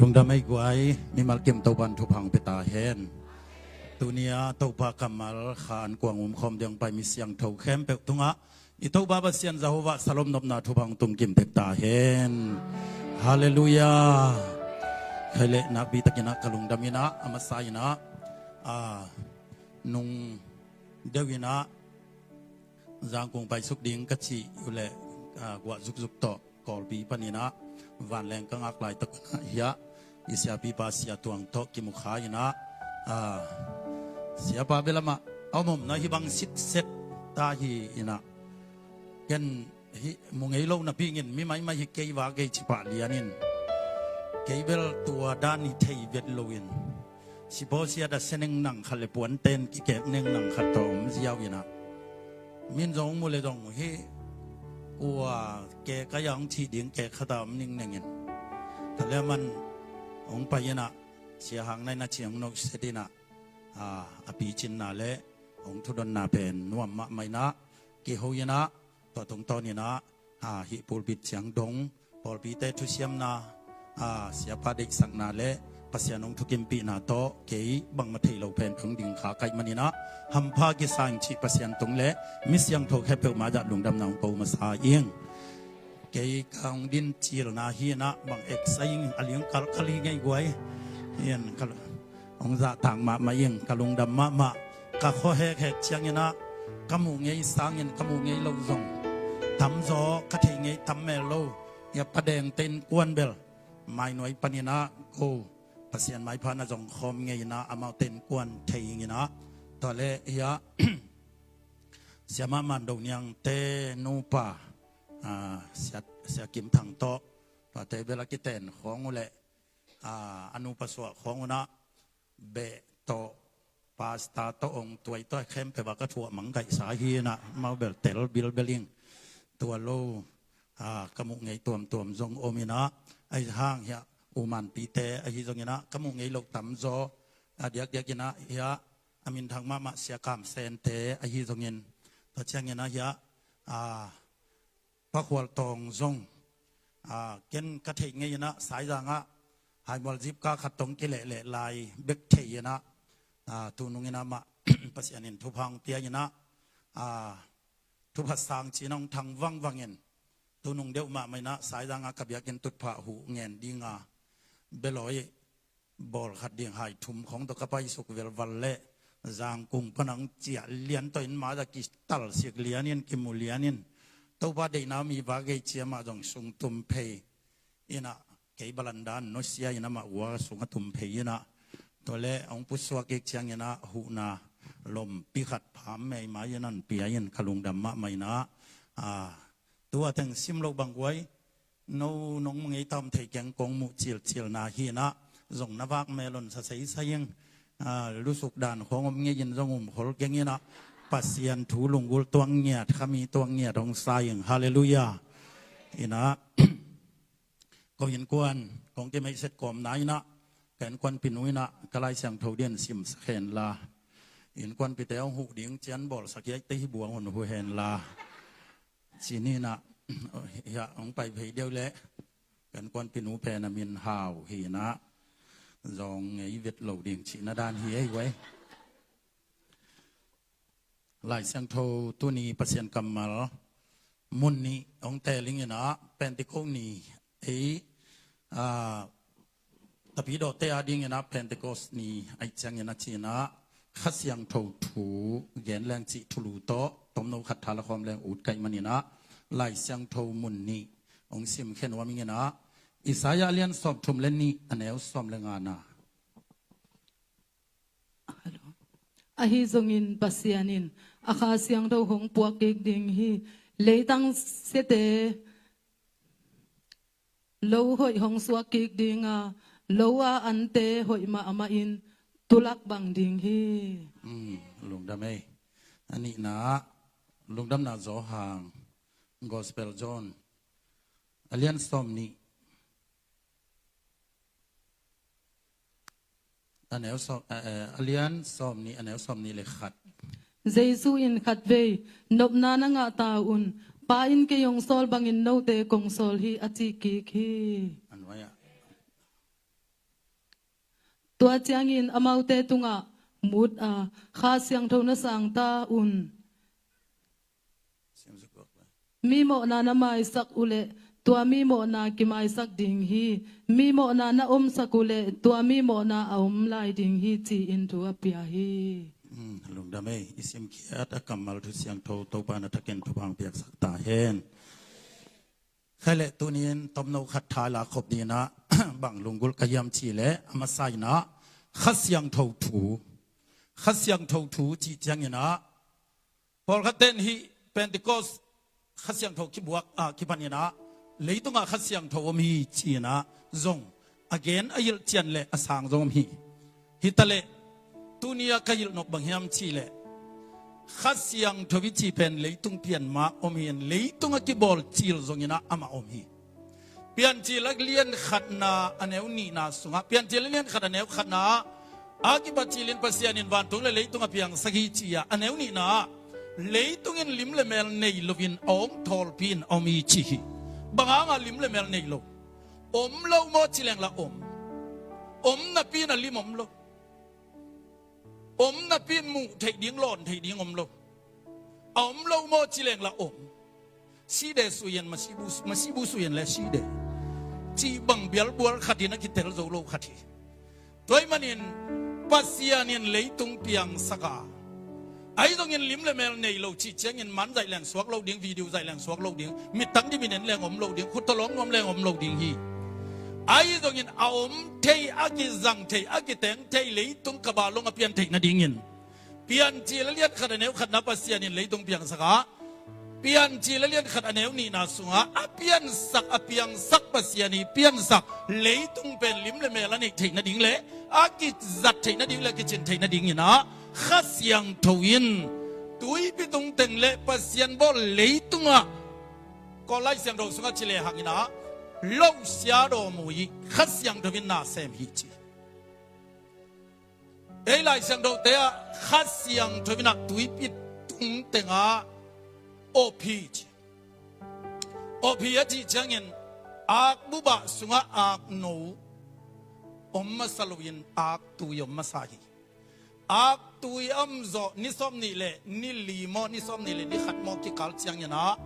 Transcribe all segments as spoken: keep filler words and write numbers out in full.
Lungdam ei guai, mimal kim Topan thupha hong pia ta hen. Tuni-a Topa kammal kha an kuang umkhawm ding hong pai mi siangtho khempeuh tungah i Topa Pasian Jehovah salom nopna thupha hong tung kim tek ta hen. Halleluiah. Khai leh nakpi takin ah ka lungdam in ah, a masa in ah, a, nung deuh in ah Zangkung paisuk ding ka cih uh leh, a, guah zukzuk tawh Kawlpi panin ah vanleng ka ngak laitak un ah hiah i siapipa Sia Tuang tawh kimu kha in ah, a, siapa bel amah a om omna hih bang sitset ta hi in ah, ken hih mu ngei lo napi-in mi maimai hi kei va kei ci pah lian in, kei bel tua dan hi thei vet lo in, sipaw siat a seneng nang khat le puanten kikek neng nang khat tawh om ziau in ah, min zong mu le zong hih kua kek a hong cih ding kek khat a om ningneng in, tua leh aman hong pai in ah, Sia Hang Nai in ah ci hong nohset in ah, a, a picinna le hong thudonna pen nuam mahmah in ah, kiho in ah, tua tungtawn in ah, a, hih pulpit ciang dong pawlpite thusiamna, a, siapa deihsakna le Pasian hong thukimpihna tawh kei bangmah thei lo pen hong ding kha ka hih manin ah, hampha kisa ing cih Pasian tung le mi siangtho khempeuh mah ah lungdamna hong ko masa ing. Kei ka hong din cilna hi in ah, bang eksa ing, a ling kalkal hi ngei guai. Hi in ka hong zahtak mahmah ing, ka lungdam mahmah. Ka khua hekhek ciangin ah, ka muh ngei sangin ka muh ngei lo zong tamzaw, ka theih ngei tam mel lo. Hiah Pa Dengte innkuan bel mainuai panin ah ko Pasian maipha na zong khawm ngei in ah, amaute innkuan thei ing in ah, tua leh hiah Siamah Man Do Niangte nupa, a, Sia, Sia Kim Thang tawh, tuate bel a kiten khawng uh leh, a, a nupa suah khawng un ah, beh tawh, pasta tawh, ong tuai tawh, khempeuh ah ka thuah mang kaihsa hi in ah, amau bel tel bilbel ing. Tua lo, a, ka muh ngei tuamtuam zong om in ah, ahi hang hiah U Man Pite ahi zongin ah ka muh ngei loh tamzaw, a diakdiak in ah hiah a minthang mahmah Sia Kam Sente ahi zongin, tua ciangin ah hiah, a, Pa Khual Tawng zong, a, ken ka theih ngei in ah Saizang ah haimual zipka khat tawh kilehleh lai bek thei in ah, a, tunung in ah amah Pasian in thupha hong pia in ah, a, thupha sang ci-in ah hong thang vangvang in, tunung deuh mahmah in ah Saizang ah ka biakinn tutphah huh ngen ding a, belawi bawl khat ding hai thum khawng tawh ka paisuk velval leh Zangkung pan hong ciah lian tawh in, mah ah kitalsik lian in, kimu lian in, Topa deihna mi va gei cia mah zong sung tum phei in ah, kei balandan nusia in ah amah ua sung a tum phei in ah, tua leh hong pusuak kik ciangin ah huhna lompi khat pham meimai in ah hong pia in ka lungdam mahmah in ah, a, tua teng sim loh bang guai, no nong mu ngei tam thei keng, kong muh cilcilna hi in ah, zong na vak melon sa seisai ing, a, lusuk dan khawng om ngei in zong um khol keng in ah, Pasian thu lunggulh tuak ngiat, khami tuak ngiat hong sa ing. Halleluiah. In ah, ko innkuan kong kimeihset kawmna in ah, ka innkuanpinu in ah ka Lai Siangtho ding simsak hen la, innkuanpite hong huh ding cian bawlsak hiaite hi buang hun huh hen la, ci ni in ah, hiah hong pai phei deuh leh, ka innkuanpinu pen a min Hau hi in ah, zong ngei vet lo ding cihna dan hi ei guai. Lai Siangtho tuni Pasian kammal mun nih hong teel ing in ah, Pentecost ni ei, a, Tapidawte a dingin ah Pentecost ni ahih ciangin a ci in ah, Kha Siangtho thu gen leng cih thulu tawh tomno khat tha la khawm leng ut ka hih manin ah, Lai Siangtho mun nih hong sim khen nuam ing in ah, Isaiah a lian sawmthum le nih, a neu sawm le ngana. Ahi zongin Pasian in a Kha Siangtho hong puak kik ding hi. Leitang siate lo hoih hong suak kik ding a, lo a ante hoih mahmah in tulak bang ding hi. Mm, lungdam ei. A nihna, lungdamna Johan Gospel John a lian sawm nih, a neu sawm, eh, eh, a lian sawm nih, a neu sawm nih le khat. Jesu in khatvei nopna na ngah ta un, Pa in kei hong sawl bangin note kong sawl hi, a ci kik hi. A nuai-ah Tua ciangin amaute tungah mut a, Kha Siangtho na sang ta un. Mi mawhna na maisak uh leh tua mi mawhna kimaisak ding hi. Mi mawhna na omsak uh leh tua mi mawhna a om lai ding hi, ci-in thu a pia hi. Hmm, lungdam ei, i simkhiat a kammal thu siangtho Topa na thakin thupha piaksak ta hen. Khai leh tunin tomno khat tha la khop dingin ah bang lunggulh ka hiam cih leh a masa in ah Kha Siangtho thu, Kha Siangtho thu cih ciangin ah pawlkhat ten hih Pentecost Kha Siangtho kibuak, ah, kipan in ah leitungah Kha Siangtho om hi ci-in ah zong a gen a hilh cian leh a sang zong om hi. Hi ta leh tuni a ka hilh nop bang hiam cih leh Kha Siangtho i cih pen leitung pian mah om hi in, leitung a kibawl cil zongin ah amah om hi. Piancil a lian khatna a neu nihna sungah, Piancil a lian khat a neu khatna ah a kipat cilin Pasian in vantung leh leitung a piangsak hi ci-a, a neu nihna ah leitung in lim leh mel nei loin a hong thawlpi in a om hi ci hi. Bang hangah lim leh mel nei lo? Om lo maw ci leng lah om. Om napi in a lim om lo. Om napi in muh theih ding, lawn theih ding om lo. A om lo maw ci leng lah om. Side suyen, masibu, masibu suyen leh side. Cih bang bialbual khat in a kitel zo lo khat hi. Tua ahih manin Pasian in leitung piangsak a, ahi zongin lim leh mel nei lo cih ciangin man zaih leng suak lo ding, video zaih leng suak lo ding, mittang dim in en leng om lo ding, khut tawlawng nuam leng om lo ding hi. Ahi zongin a om thei, a kizang thei, a kiteng thei leitung kaba long a pian theih nadingin Piancil a lian khat a neu khatna Pasian in leitung piangsak a, Piancil a lian khat a neu nihna sungah a piansak, a piangsak Pasian i piansak leitung pen lim leh mel a neih theih nading leh a kizat theih nading leh a kicin theih nadingin ah Kha Siangtho in tuipi tungteng leh Pasian bawl leitungah Kawl Lai Siangtho sungah ci lehang in ah loh sia dawm uh hi, Kha Siangtho in na sem hi ci. Ei Lai Siangthote ah Kha Siangtho in ah tuipi tungteng ah op hi ci. Op hi a cih ciangin akbup ah sungah akno om masa loin aktui om masa hi. Aktui a om zawh ni sawm nih leh ni li maw, ni sawm nih leh ni khat maw kikal ciangin ah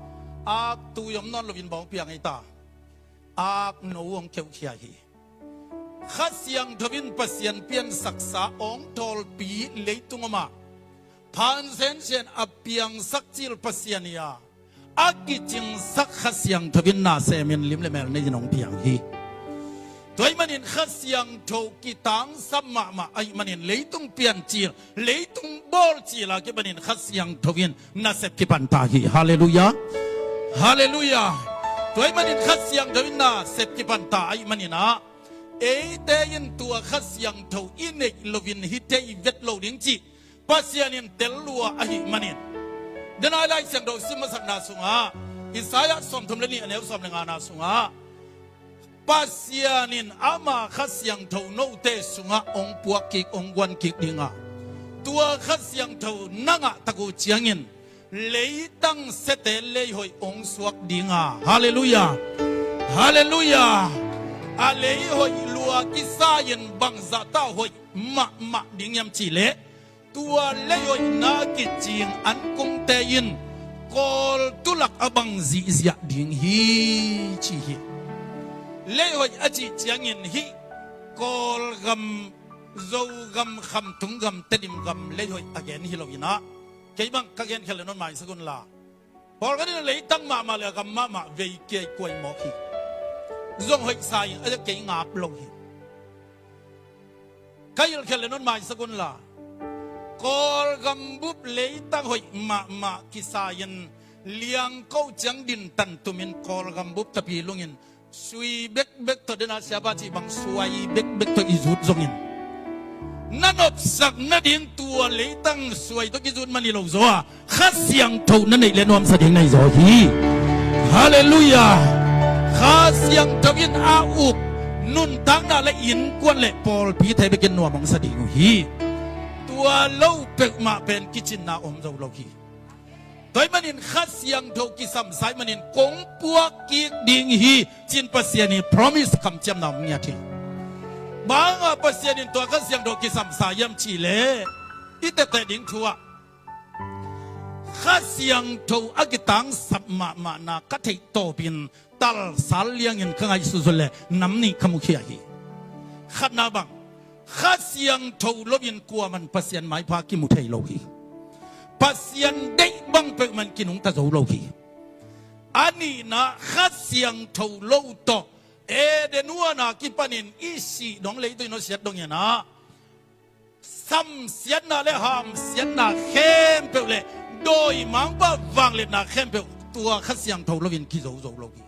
aktui om nawn loin bawng piang hi ta. Akno hong keukhia hi. Kha Siangtho in Pasian piansaksa hong thawlpi leitung om a, phan sensen a piangsak cil Pasian hi a, a kicingsak Kha Siangtho in na semin lim leh mel nei in hong piang hi. Tua ahih manin Kha Siangtho kitangsap mahmah ahih manin leitung piancil, leitung bawlcil a kipanin Kha Siangtho in nasep kipan ta hi. Halleluiah. Halleluiah. Tua ahih manin Kha Siangtho in nasep kipan ta ahih manin ah eite in tua Kha Siangtho i neih loin hi thei vet lo ding cih Pasian in tel lua ahih manin. Denai Lai Siangtho sim masakna sungah, Isaiah sawmthum leh nih a neu sawm leh ngana sungah Pasian in ama Kha Siangtho note sungah hong puak kik, hong guan kik ding a, tua Kha Siangtho na ngah tak uh ciangin leitang siate lei hoih hong suak ding a. Halleluiah. Halleluiah. A lei hoih lua kisa-in bangzah tawh hoih mahmah ding hiam cih leh tua lei hoihna kicing ankungte in Kawl tulak a bang zihziah ding hi ci hi. Lei hoih a cih ciangin hih Kawlgam, Zogam, Khamtung gam, Tedim gam lei hoih a gen hi lo in ah, kei bang ka gen khial leh non maisak un la. Pawlkhat in leitang mahmah leh a gam mahmah vei kiai kuai mawk hi. Zong hoih sa in a kei ngap lo hi. Ka hilh khial leh non maisak un la. Kawlgam bup leitang hoih mahmah kisa-in liangko ciang din tantumin Kawlgam bup tapi lungin sui bekbek tawh, dena siapa cih bang suai bekbek tawh i zut zongin na nopsak nading tua leitang suai tawh kizut man hi lo zaw a, Kha Siangtho na neih leh nuamsa ding na hi zaw hi. Halleluiah. Kha Siangtho in a uk nuntakna leh innkuan leh pawlpite bekin nuam hong sa ding uh hi. Tua lo peuhmah pen kicinna om zo lo hi. Tua ahih manin Kha Siangtho kisam sa ahih manin kong puak kik ding hi ci-in Pasian in promise kamciamna hong ngiat hi. Bang a Pasian in tua Kha Siangtho kisamsa hiam cih leh, i tehteh ding thu ah Kha Siangtho a kitangsap mahmahna ka theih tawpin talsal liangin ka ngaihsut leh nam nih ka mukhia hi. Khatna bang, Kha Siangtho loin kuaman Pasian maipha kimu thei lo hi. Pasian deih bang peuhmah in kinungta zo lo hi. A nihna, Kha Siangtho lo tawh Eden huan a kipanin i sih dong, leitung in hong siat dongin ah, samsiatna le hamsiatna khempeuh le dawimangpa vangliatna khempeuh tua Kha Siangtho loin kizo zo lo hi.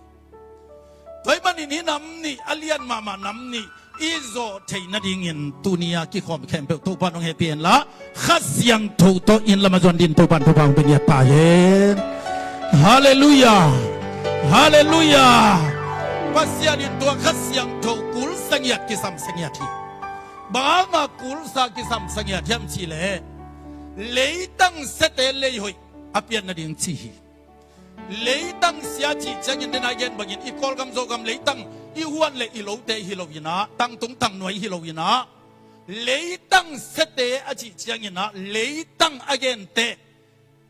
Tua ahih manin hih nam nih a lian mahmah nam nih i zawh theih nadingin tuni a kikhawm khempeuh Topa'n hong hehpih hen la, Kha Siangtho tawh inn lam a zuan dingin Topa'n thupha hong pia ngiat ta hen. Halleluiah. Halleluiah. Pasian in tua Kha Siangtho kul sa ngiat, kisam sa ngiat hi. Bang hanga kul sa, kisam sa ngiat hiam cih leh, leitang siate lei hoih a pian nading ci hi. Leitang sia cih ciangin, den a i gen bangin i Kawlgam Zogam leitang i huan le i lote hi loin ah, tangtung tangnuai hi loin ah, leitang siate a cih ciangin ah, leitang a gen teh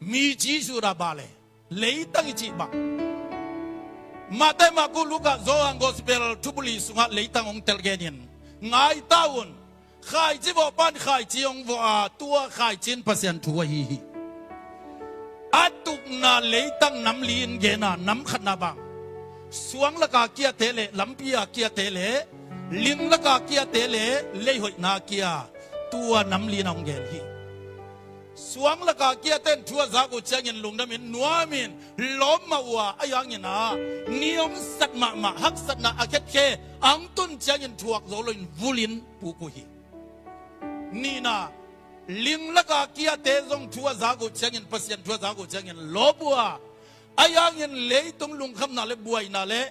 mi Jesu ra ba le, leitang i cih bang. Matthai, Marku, Luka, Johan Gospel thubuli sungah leitang hong tel genin, ngai ta un. Khaici vawhpa'n khaici hong vawh a, tua khaici in Pasian thu ahi hi. A tukna leitang nam li in gen a, nam khatna bang, suang laka kiate le, lampi a kiate le, ling laka kiate le, lei hoihna kia, tua nam li in a hong gen hi. Suang laka kiate in thu a zak uh ciangin lungdamin, nuamin, lawm mah uh a, ahi hangin ah, ni hong sat mahmah, haksatna a khetkhe a hong tun ciangin thuak zo loin vulin puk uh hi. Nihna, ling laka kiate zong thu a zak uh ciangin, Pasian thu a zak uh ciangin lawp uh a, ahi hangin leitung lungkhamna le buaina le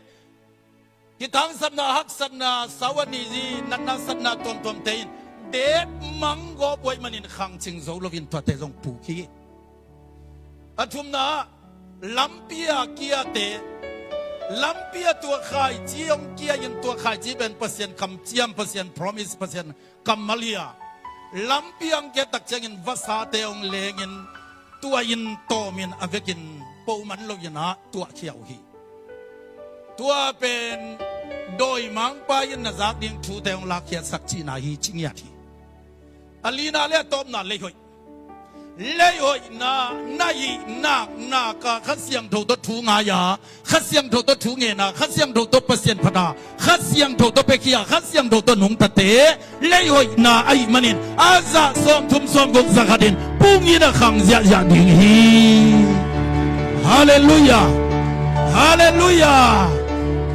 kitangsapna, haksatna, sau a ni zi, natna satna tuamtuamte in dep mang gawp uh ahih manin khangcing zo loin tuate zong puk hi. A thumna, lampi a kiate, lampi a tua khaici hong kia in, tua khaici pen Pasian kamciam, Pasian promise, Pasian kammal hi a, lampi a hong kiat tak ciangin vasate hong lengin, tua in tawmin a vekin po man loin ah tuahkhia uh hi. Tua pen dawimangpa in na zak ding thute hong lakkhiatsak cihna hi ci ngiat hi. A lina le a tawpna, lei hoih. Lei hoihna na hih nak nak a Kha Siangtho tawh thu ngai a, Kha Siangtho tawh thu ngen a, Kha Siangtho tawh Pasian phat a, Kha Siangtho tawh piakhia, Kha Siangtho tawh nungtate, lei hoihna ahih manin a zah sawmthum sawmguk zakhat in pung in a khang ziahziah ding hi. Halleluiah. Halleluiah.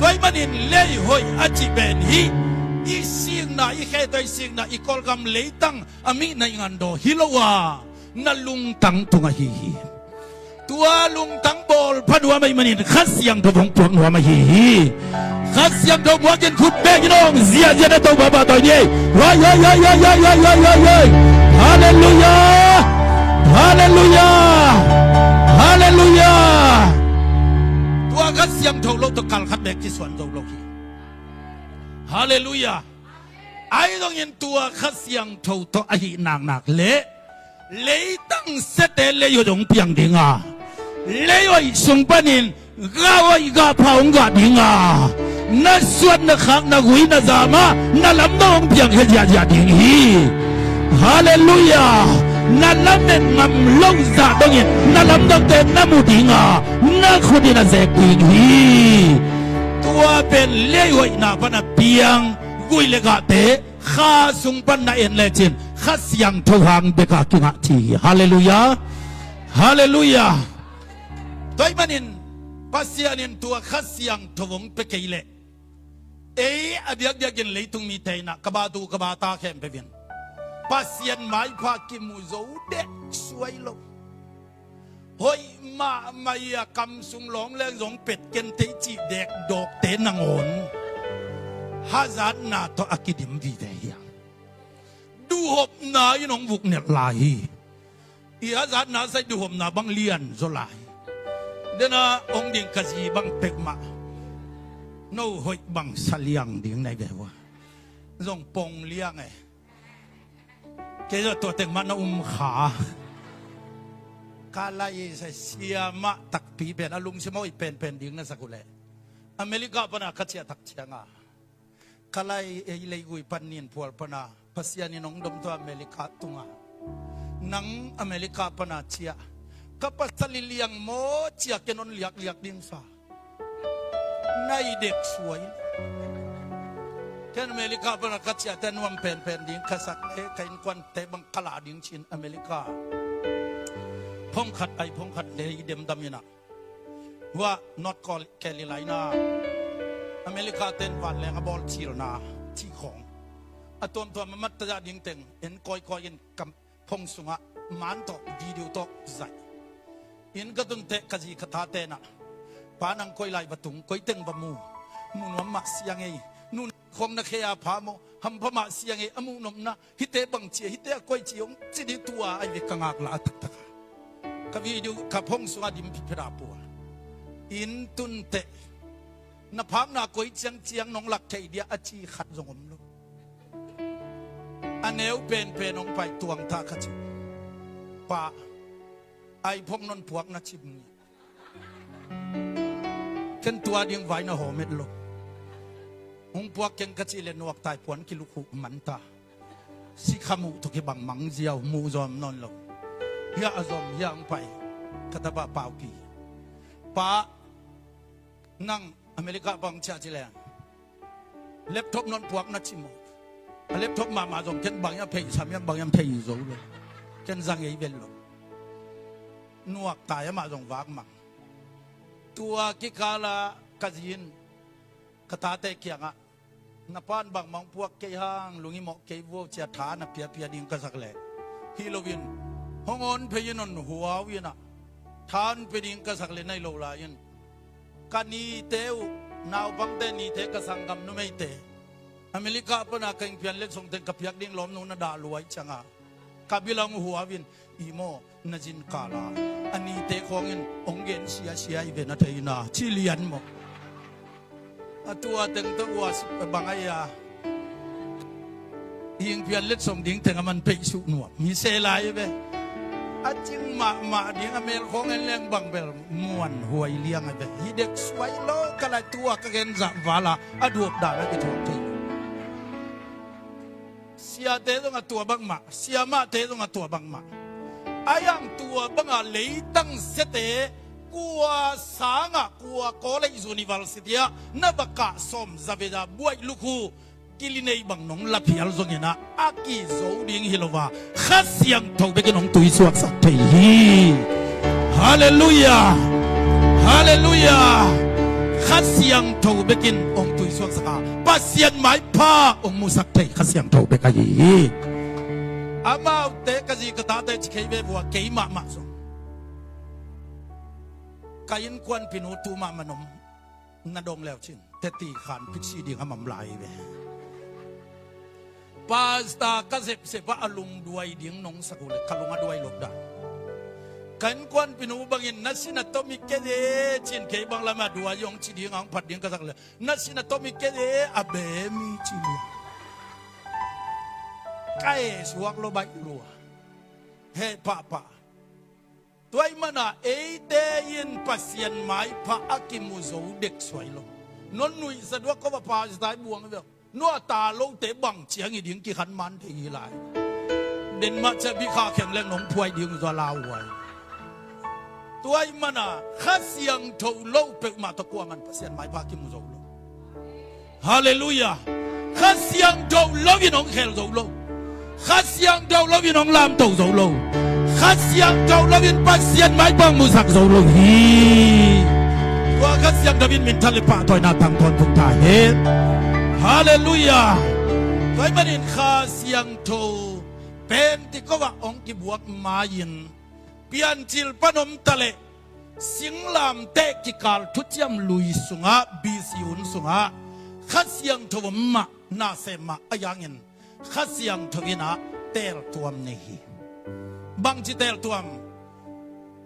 Tua ahih manin lei hoih a cih pen hih i sikna, i khe tawh i sikna, i Kawlgam leitang a mihna i ngandaw hi lo a, na lungtang tung ahi hi. Tua lungtang bawl pha nuam ahih manin Kha Siangtho hong puak nuam ahi hi. Kha Siangtho puakin khut bekin hong ziahziah na Topa pahtawi ni ei. Hoi, hoi, hoi. Halleluiah. Halleluiah. Halleluiah. Tua Kha Siangtho lo tawh kal khat bek kisuan zo lo hi. Halleluiah. Ahi zongin tua Kha Siangtho tawh ahih naknak le leitang siate lei hoih hong piang ding a, lei hoih sung panin gah hoih gah pha hong gah ding a, na suan na khak na gui na zam ah na lamdang hong piangkhia ziahziah ding hi. Halleluiah. Na lamet ngam loh zah dongin na lamdangte na mu ding a, na khut in a zek ding hi. Tua pen lei hoihna pan a piang gui le gahte kha sung pan na en lecin Kha Siangtho hang bek a kingah ci hi. Halleluiah. Halleluiah. Tua ahih manin Pasian in tua Kha Siangtho hong pia kei leh, ei a biakbiakin leitung mite in ah, ka bat uh ka bat a khempeuh in Pasian maipha kimu zo dek suai lo. Hoih mahmah hi a, kam sung lawng leng zong pet ken teh cih dek dawkte nangawn hazatna tawh a kidim vive hi a, duhhopna in hong vuknelh lai hi. I hazatna sai duhhopna bang lian zaw lai. Den a hong ding ka zi bang peuhmah, no hoih bang sa liang ding na hi ve ua. zong pong liang e. Kei zong tua teng mah na um kha. Ka lai sa siamah takpi pen a lungsim a hoih penpen ding na sak uh leh, America pana ka ciah tak cianga, ka lai ei leigui pan nin phual pana Pasian in hong dom tua America tunga, nang America pana ciah, ka pasal i liang maw cia ken hon liakliak ding sa. Na i dek suai. Ken America pana ka ciahte nuam penpen ding ka sak e, ka innkuante bang ka la ding ci-in America phongkhat ai phongkhat le i demdam inah, hua North Carolina, America ten vanleng a bawl cilna cih khawng a tuamtuam a mattazah ding teng en kawikawi in ka phone sungah man tawh video tawh zaih. Inn ka tun teh ka zi ka tate nah, pa nang koi lai va tung, koi teng va mu, mu nuam mah siang ei, nu khong na khei a pha maw, hampha mah siang ei, a muh nopna hihte bang ci a, hihte a koi ci hong ci dih tua ai ve ka ngaklah a taktak a. Ka video ka phone sungah dim phitphit a pua. Inn tun teh na phakna koi ciangciang nong lak thei dia a ci khat zong om lo. A neu penpen hong pai tuang ta ka ci. Pa, ai phone non puak na cim ngi. Ken tua ding vai na hawm et lo. Hong puak keng ka ci le nuaktai puan kilukhuh man ta. Sikha muh tawh kibang mang ziau, muh zawm nawn lo. Hiah a zawm hiah hong pai ka tapa Pauki. Pa, nang America bang ciah ci leng laptop non puak na ci maw? A laptop mahmah zong ken bang hiam phei sam hiam bang hiam thei zo lo. Ken zang ei vel lo. Nuaktai amah zong vak mang. Tua kikala ka zi in ka tate kiangah, na pan bangmah hong puak kei hang, lungim mawh kei vuau cia tha na piapia ding ka sak leh, hi loin hong awn phei in hon huau inah, tha hon pia ding ka sak leh na hi lo lai in, ka nite uh, naupangte nite, ka sanggam numeite, America pana ka hingpian letsong teng ka piak ding lawmnu na dah luai cianga ka bilang huau in, i maw, na zin kala a nite khawngin hong gen siasia i ve na thei na ci lian maw? A tua teng tawh ua bang ai a hingpian letsong ding teng a man peih suh nuam hi se lai ve. A cing mahmah ding a mel khawng en leng bang bel muan huai liang a ve. Hi dek suai lo ka lai tua ka gen zah vala a duak dan a kithuak thei. Siate zong a tua bangmah, siamahte zong a tua bangmah. A yang tua banga leitang siate kua sangah kua college university ah na va kah sawm zaveda buaih lukhu kilinei bang nong laphial zonginah a kizo ding hi lo a, Kha Siangtho bekin hong tuisuaksak thei hi. Halleluiah. Halleluiah. Kha Siangtho bekin hong tuisuaksak a, Pasian maipha hong musak thei Kha Siangtho bek ahi hi. Amaute ka zi ka tate ci khei ve vua kei mahmah zong ka innkuanpinu tu mahmah nom na dong leu cin teti khan piksi ding a mam lai ve. Pasta ka sepsep ah a lungduai ding nong sak uh le ka lung a duai lop dan. Ka innkuanpinu bangin na sin a tom hi kei e cin kei bang lam a duai hong ci ding a hong phat ding ka sak le na sin a tom hi kei e a bem hi ci lua. Ka e suak lo baih lua. He pahpah. Tua ih mana eite in Pasian maipha a kimu zo dek suai lo. Non nuihsa duak ko va pasta i buang ve. Nua ta lote bang ciang i ding kikhan man thei hi lai. Denmah cia bikha kheng leng nong phuai ding zua lauhuai. Tua ih mana Kha Siangtho lo peuhmah tawh kuaman Pasian maipha kimu zo lo. Halleluiah. Kha Siangtho lo in hong khel zo lo. Kha Siangtho lo in hong lamto zo lo. Kha Siangtho lo in Pasian maipha musak zo lo hi. Tua Kha Siangtho in minthan le pahtawina tang tawntung ta hen. Halleluiah. Tua ih manin Kha Siangtho Pentecost ah hong kibuak ma-in Piancil pan om ta leh singlamteh kikal thuciam lui sungah B C hun sungah Kha Siangtho om mah nasem mah a yangin Kha Siangtho in ah teeltuam nei hi. Bangci teeltuam?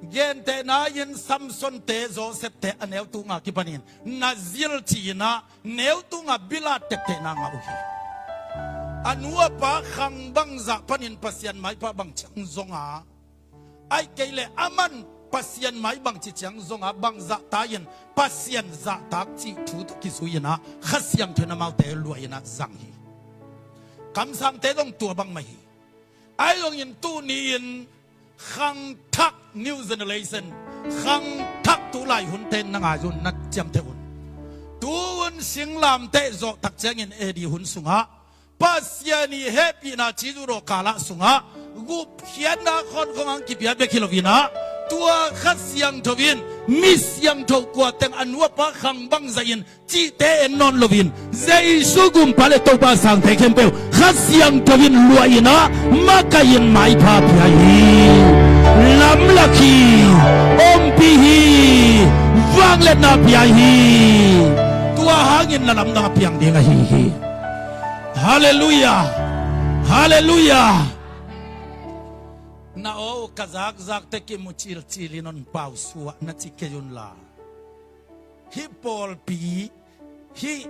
Gentehna in Samson te Joseph te a neu tunga kipanin na zil ci-in ah neu tunga bilat tettehna ngah uh hi. A nu a pa khang bang zah panin Pasian maipha bang ciang zong a, ahih kei leh aman Pasian mai bang ci ciang zong a, bang zahta in Pasian zahtak cih thu tawh kizui in ah Kha Siangtho in amaute luah in ah zang hi. Kamsangte zong tua bangmah hi. Ahi zongin tuni-in khangthak, new generation, khangthak tu lai hunte na ngai un, na ciamteh un. Tu hun singlamteh zawh tak ciangin A D hun sungah Pasian i hehpihna ci zu daw kalah sungah gupkhiatna khawnkhong ang kipia bek hi lo in ah, tua Kha Siangtho in mi siangtho kua teng a nu a pa khang bang zah in cihte en nawn loin, Jesu gumpa le Topa sangte khempeuh Kha Siangtho in luah in ah makaih in maipha pia hi. Lamlak hi, ompih hi, vangliatna pia hi. Tua hangin na lamdang a piang ding ahi hi. Halleluiah. Halleluiah. Na aw, ka zakzakte kimu cilcil in hong pausuah na ci kei unla, hih pawlpi, hih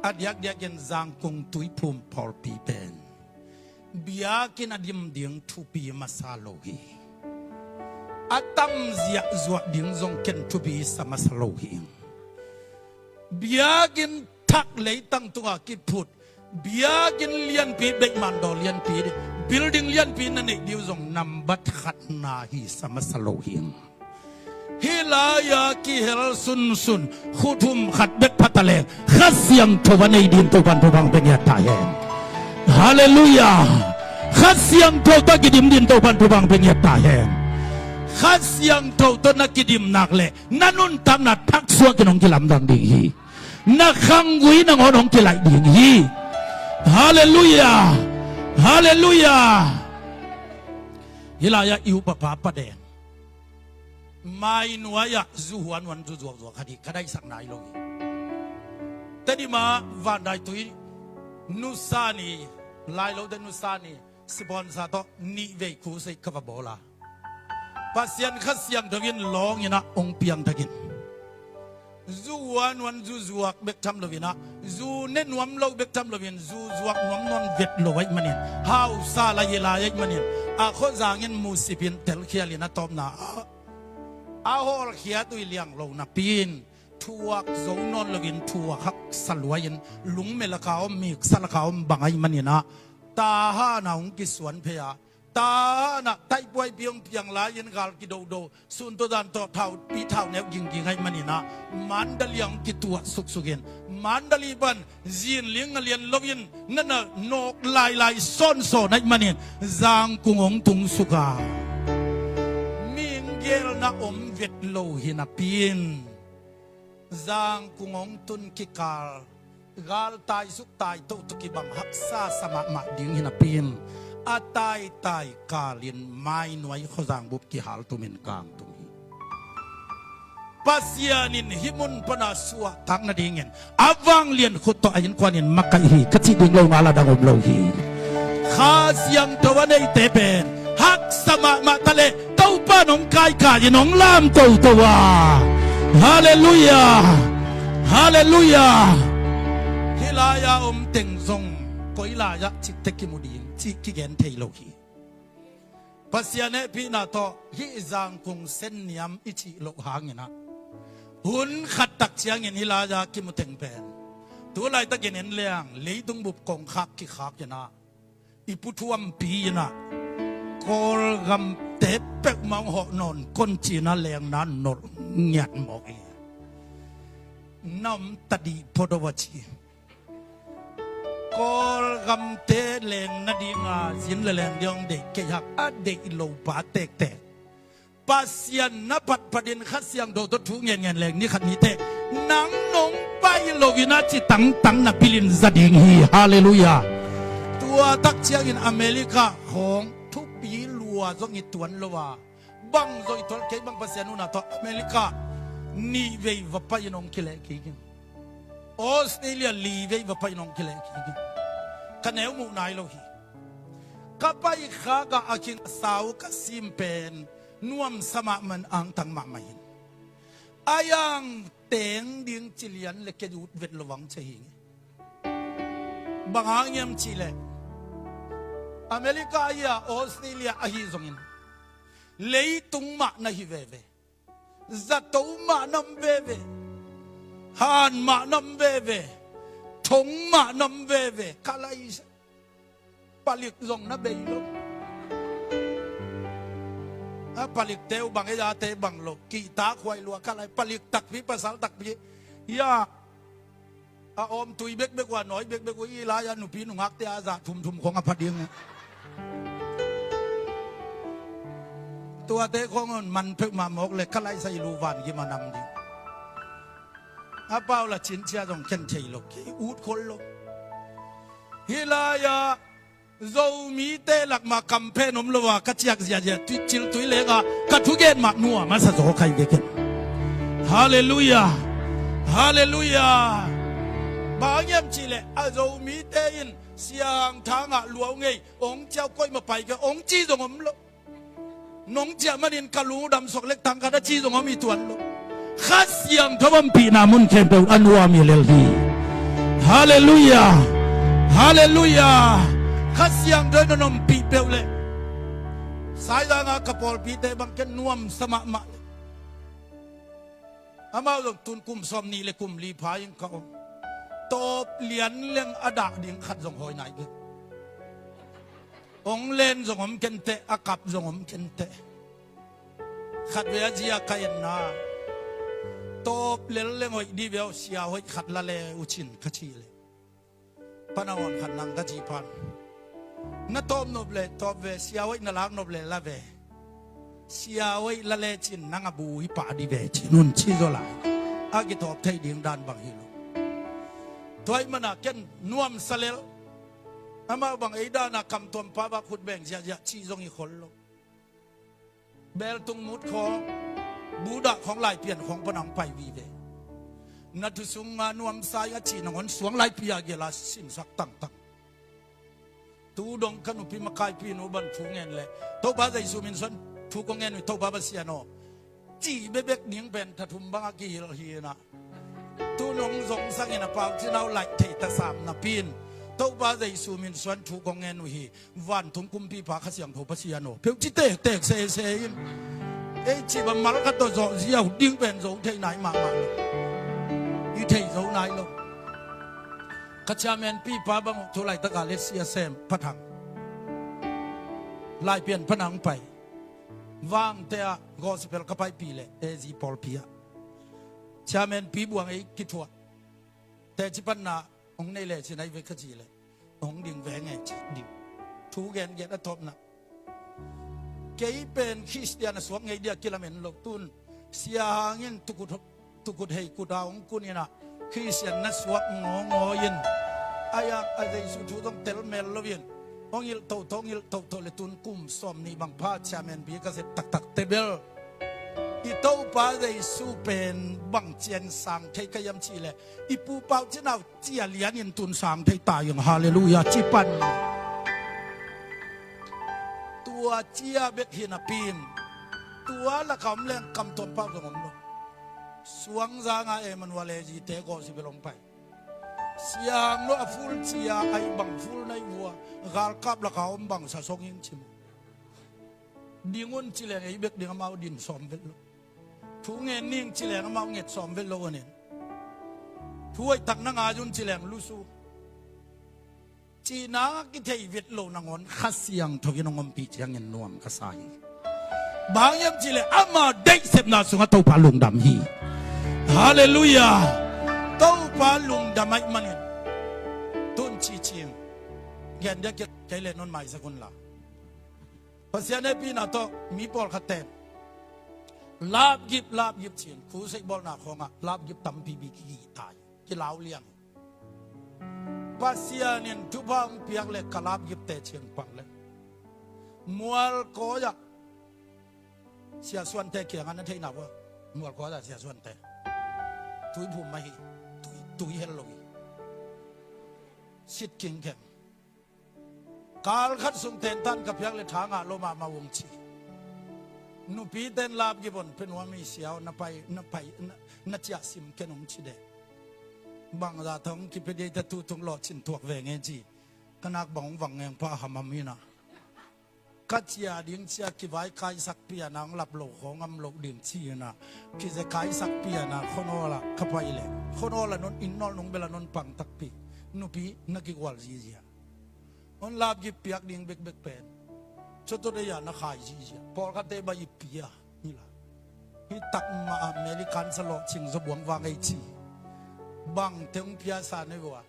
a diakdiakin Zangkung Tuiphum pawlpi pen biakinn a dim ding thupi masa lo hi. A tamzia zuah ding zong ken thupi sa masa lo hi. Biakinn thak leitang tungah kiphut, biakinn lianpi, beihmandaw lianpi, building lianpi na neih ding uh zong nambat khatna hi sa masa lo hi. Hih lai-a kihel sunsun, khut hum khat bek pha ta leng, Kha Siangtho a nei ding Topa'n thupha hong pia ngiat ta hen. Halleluiah. Kha Siangtho tawh kidim ding Topa'n thupha hong pia ngiat ta hen. Kha Siangtho tawh na kidim nak leh na nuntakna thaksuak in hong kilamdang ding hi. Na khanggui nangawn hong kilaih ding hi. Halleluiah. Halleluiah. Hih lai-ah i upa pa Pa Deng, mainuai-ah zu huanhuan, zu zuakzuak khat hi, ka daihsak nai lo hi. Tedim ah Vandaitui nusa ni, Lailote nusa ni, sponsor tawh nih vei crusade ka va bawl a, Pasian Kha Siangtho in lawng in ah hong piangthak in, zu huanhuan, zu zuak bek tham lo in ah, zu ne nuam lo bek tham loin, zu zuak nuam nawn vet lo ahih manin, hausa lai hi lai ahih manin, a khuazang in musip in telkhial in a tawpna ah a hawlkhiat uh hi liang lo napi-in, thuak zo nawn loin, thuak haksa luai-in, lungme laka om, miksa laka om bang ahih manin ah, Tahan ah hong kisuan phei a, Tahan ah taihpuaipi hong piang lai-in gal kidodo, sun tawh dan tawh thaupi thauneu gingging ahih manin ah, Mandalay ah hong kituah suksuk in, Mandalay pan zinling a lian loin, na na nawk lailai sawnsawn ahih manin, Zangkung hong tung suk a, mihing gelna om vet lo hi napi-in, Zangkung hong tun kikal, galtai suk tai toh tawh kibang haksa sa mahmah ding hi napi-in, a taitai kalin mainuai khuazang bup kihaltum in kangtum hi. Pasian in hih mun pana suahtak nadingin a vanglian khut tawh a innkuan in makaih hi ka cih ding lo ngal a dang om lo hi. Kha Siangtho a neite pen haksa mahmah ta leh, Topa in hong kaikai in hong lam toto a. Halleluiah. Halleluiah. Hih lai-a om teng zong koi lai-ah citte kimu ding cih kigen thei lo hi. Pasian hehpihna tawh hih Zangkung Senniam i cih loh hangin ah, hun khat tak ciangin hih lai-a kimu teng pen, tu laitakin en leng leitung bup kongkhak kikhak in ah, i puthuampi in ah, Kawlgamte peuhmah hong hawh nawn kon ci-in ah lengna nolh ngiat mawk hi. Na om ta dih phodo a ci. Kawlgamte leng nadinga zin le leng ding hong deih kei hak, a deih lo pa tektek. Pasian na patpatin Kha Siangtho tawh thu ngenngen leng ni khat ni teh, nang nong pai loin a ci tangtang na pilin za ding hi. Halleluiah. Tua tak ciangin America khawng thupi lua zong i tuan lo a, bang zaw i tual kei bang Pasian huhna tawh America nih vei va pai-in hong kileh kik in. Australia li vei va pai-in hong kileh kik in. Ka neu muh nai lo hi. Ka pai khak ah a khing a sau ka sim pen nuamsa mahmah in, angtang mahmah in. A yang teng ding ci lian le kei ut vet lo vang cia hi. Bang hang hiam cih leh, America ahi a, Australia ahi zongin, leitung mah na hi veve. Zato mah na om veve. Han mah na om veve. Thong mah na om veve. Ka lai sa. Palik zong na bei lo. A palikte uh bang, ei ate bang lo. Kihtak huai lua ka lai. Palik takpi, pasal takpi. Ya. A om tui bekbek uh, a nawi bekbek uh, i lai-a nupi nungakte a zah thumthum khong a pha ding. Tuate khong un man peuhmah mawk le ka laisa i lu van gim a nam ding. A pau la cincia zong ken thei lo, kei ut khol lo. Hih lai-a Zomite lak mah kamphen om lo a ka ciak ziahziah, tui, cil tui leng a ka thugen mah nuam a sa zaw khai ve ken. Halleluiah. Halleluiah. Bang hiam cihleh a Zomite in Sia Hang Thang ah luau ngei, ong ciau koih mah pai kei ong ci zong om lo. Nong ciah manin ka lu dam suak lek tang khat a ci zong om hi tuan lo. Kha Siangtho ompihna mun khempeuh a nuam hi lel hi. Halleluiah. Halleluiah. Kha Siangtho in a ompih peuh leh Saizang a ka pawlpite bang ken nuamsa mahmah leh. Amau zong tun kum sawm nih le kum li pha in ka om. Tawp lian leng a dah ding khat zong hawi nai bek. Ong len zong om kenteh, a kap zong om kenteh. Khat ve a zia ka enna. Tawp lel leng hoih di ve aw, sia hoih khat la le uh cin ka cih leh. Pana awn khat nang ka cih pan. Na tawp nop le tawp ve, sia hoih na lak nop le la ve. Sia hoih la lecin nang a bu hi pah di ve cin un ci zaw lai. A kitawp thei ding dan bang hi lo. Tua ahih mana ken nuamsa lel. Amau bang ei dana kamtuam pa bak khut beng ziahziah cih zong hi khol lo. Beltung mut khawng, budah khawng, Laipian khawng pana hong pai vive. Na thu sung a nuamsa ing a cih nangawn suang laipi a gel a simsak tangtang. Tu dong ka nupi makaipi nu bang thu ngen leh, Topa Jesu min suan thu kong ngen uh hi, Topa Pasian aw, cih bekbek ding pen tha thum bang a kihilh hi in ah. Tu nong zong sangin a pau cinau laih thei ta sam napi in, Topa Jesu min suan thu kong ngen uh hi, vantung kumpipa Kha Siangtho Pasian aw, peuh ci tektek sese in. Ei cih bang mal khat tawh zawh ziau ding pen zo thei nai mahmah lo. I thei zo nai lo. Ka chairman pipa bang uh tu laitak a let's see a sem pha thang. Laipian pana hong pai. Vangte ah gospel ka paipih leh A Z pawlpi ah. Chairman pi buang ei kithuah. Teci panna hong nei lecin ahi ve ka cih leh, hong ding veng e ci ding. Thu gengen a tawpna. Kei pen Khristian a suak ngei dia kilamen lo tun. Sia Hang in tukut, tukut hei kut a hong kun in ah Khristian na suak ngawngawng in. Ai-a, a Jesu thu zong tel mel lo in. Hong hilh toto, hong hilh toto le tun kum sawm nih bang pha chairman pi ka sep taktak te bel. I Topa Jesu pen bang ciang sang thei ka hiam cih leh, i pu pau cinau cia lianin tun sang thei ta ing, halleluiah, ci pan. Tua cia bek hi napi in, tua laka om leng kamtuam pau zong om lo. Suangzang a Emmanuel A Z te gospel hong pai. Sia Hang lo a full cia, ai bang full nai vua, galkap laka om bang sa song ing ci maw. Ding un ci leng ei bek ding amau din sawm vet lo. Thu ngen ning ci leng amau nget sawm vet lo un in. Thu hoih tak na ngai un ci leng lusu. Cihna kithei vet lo nangawn Kha Siangtho in hong ompih ciangin nuam ka sa hi. Bang hiam cih leh ama deihsepna sungah Topa lungdam hi. Halleluiah. Topa lungdam ahih manin tun cihcing gen dia kei le non maisak un la. Pasian hehpihna tawh mi pawlkhat ten lapgip, lapgip ci-in, khusei bawlna khawngah lapgip tampi bi kigih ta hi, kilau liang hi. Pasian in thupha hong piak le ka lapgip teci hong pang le, Mualkawi ah Sia Suante kiangah na theihna uh a, Mualkawi ah Sia Suante tuiphum mah hi, tui, tui hel lo hi. Sit kingkheng. Kal khat sung tentan ka piak le tha ngah lo mahmah ung ci. Nupiten lapgip hon pia nuam hi sia aw, na pai, na pai, na, na ciah sim ken ung ci deh. Bangzah thong kipia dei ta, tu tung lawhcin tuak ve nge ci. Ka nak bang hong vang ngeng pah hamham hi na. Ka ciah ding cia kivai kaisak piana hong lap lo khawng ngam loh ding ci-inah kize kaisak piana khonawlah ka pai leh khonawlah non inn nawl nung bela non pang takpi nupi na kigual zizia. Hon lapgip piak ding bekbek pen cotodei-a na khai zizia. Pawlkhatte ba i pia hila. Hi tak mah a American sa lawhcing zaw buang vang ei ci. Bangte hong piasa nei vua.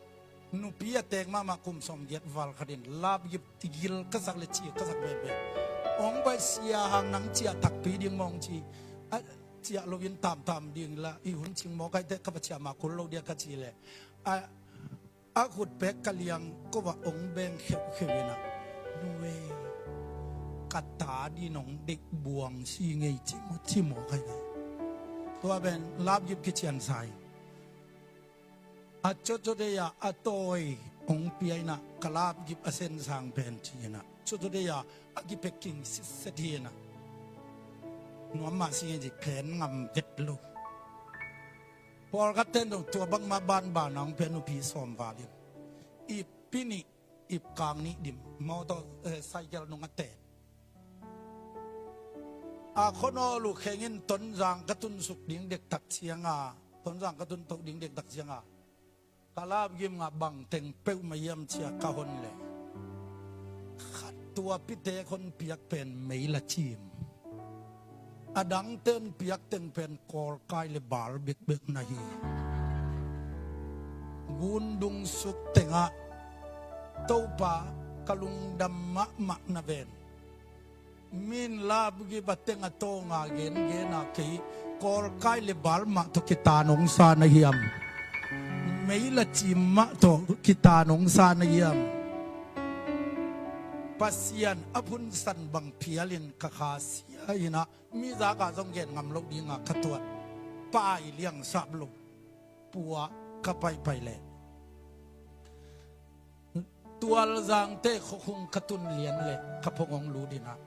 Nupi a tek mahmah kum sawmgiat val khatin lapgip tigil ka sak le ci ka sak bebe. Hong baih sia hang nang ciah takpi ding mawng ci. A ciah loin tamtam ding la i hun cing mawk aite ka va ciah mah kul lo dia ka ci le. A a khut pek ka liang ko va ong beng kheukheu ina. Nuwe ka ta din ong deih buang si ngei cimo cimo kai ve. Tua ben lapgip kician sai. A cocodei a a tawi ong pia ina ka lapgip a sensang pen ci ina cocodei a a kipek king sitset hi ina. Nuam mah si ngei ci pen ngam vet lo. Pawlkhat ten dong tua bangmah banbana hong pia nupi sawm valin ip pi nih ip kang nih dim mawtaw cycle nung a ten. A khuanawl uh khengin Tonzang ka tunsuk ding dektak cianga Tonzang ka tuntoh ding dektak cianga ka lapgim ngah bangteng peuhmah hiam cia ka hon le khat tua pitek hon piak pen mei la cim. A dangten piakteng pen kawlkai le bal bekbek na hi. Gundung suk tengah Topa ka lungdam mahmah na ven. Min lapgip a teng a tawnga gengena kei kawlkai le bal mah tawh kitanongsa na hiam? Mei la cim mah tawh kitanongsa na hiam? Pasian a phunsan bang phialin ka kha sia inah mi zaka zong gen ngam loh dinga ka tuat pai liangsap lo pua ka paipai leh tualzangte khuakhung ka tun lian leh ka phongong lut inah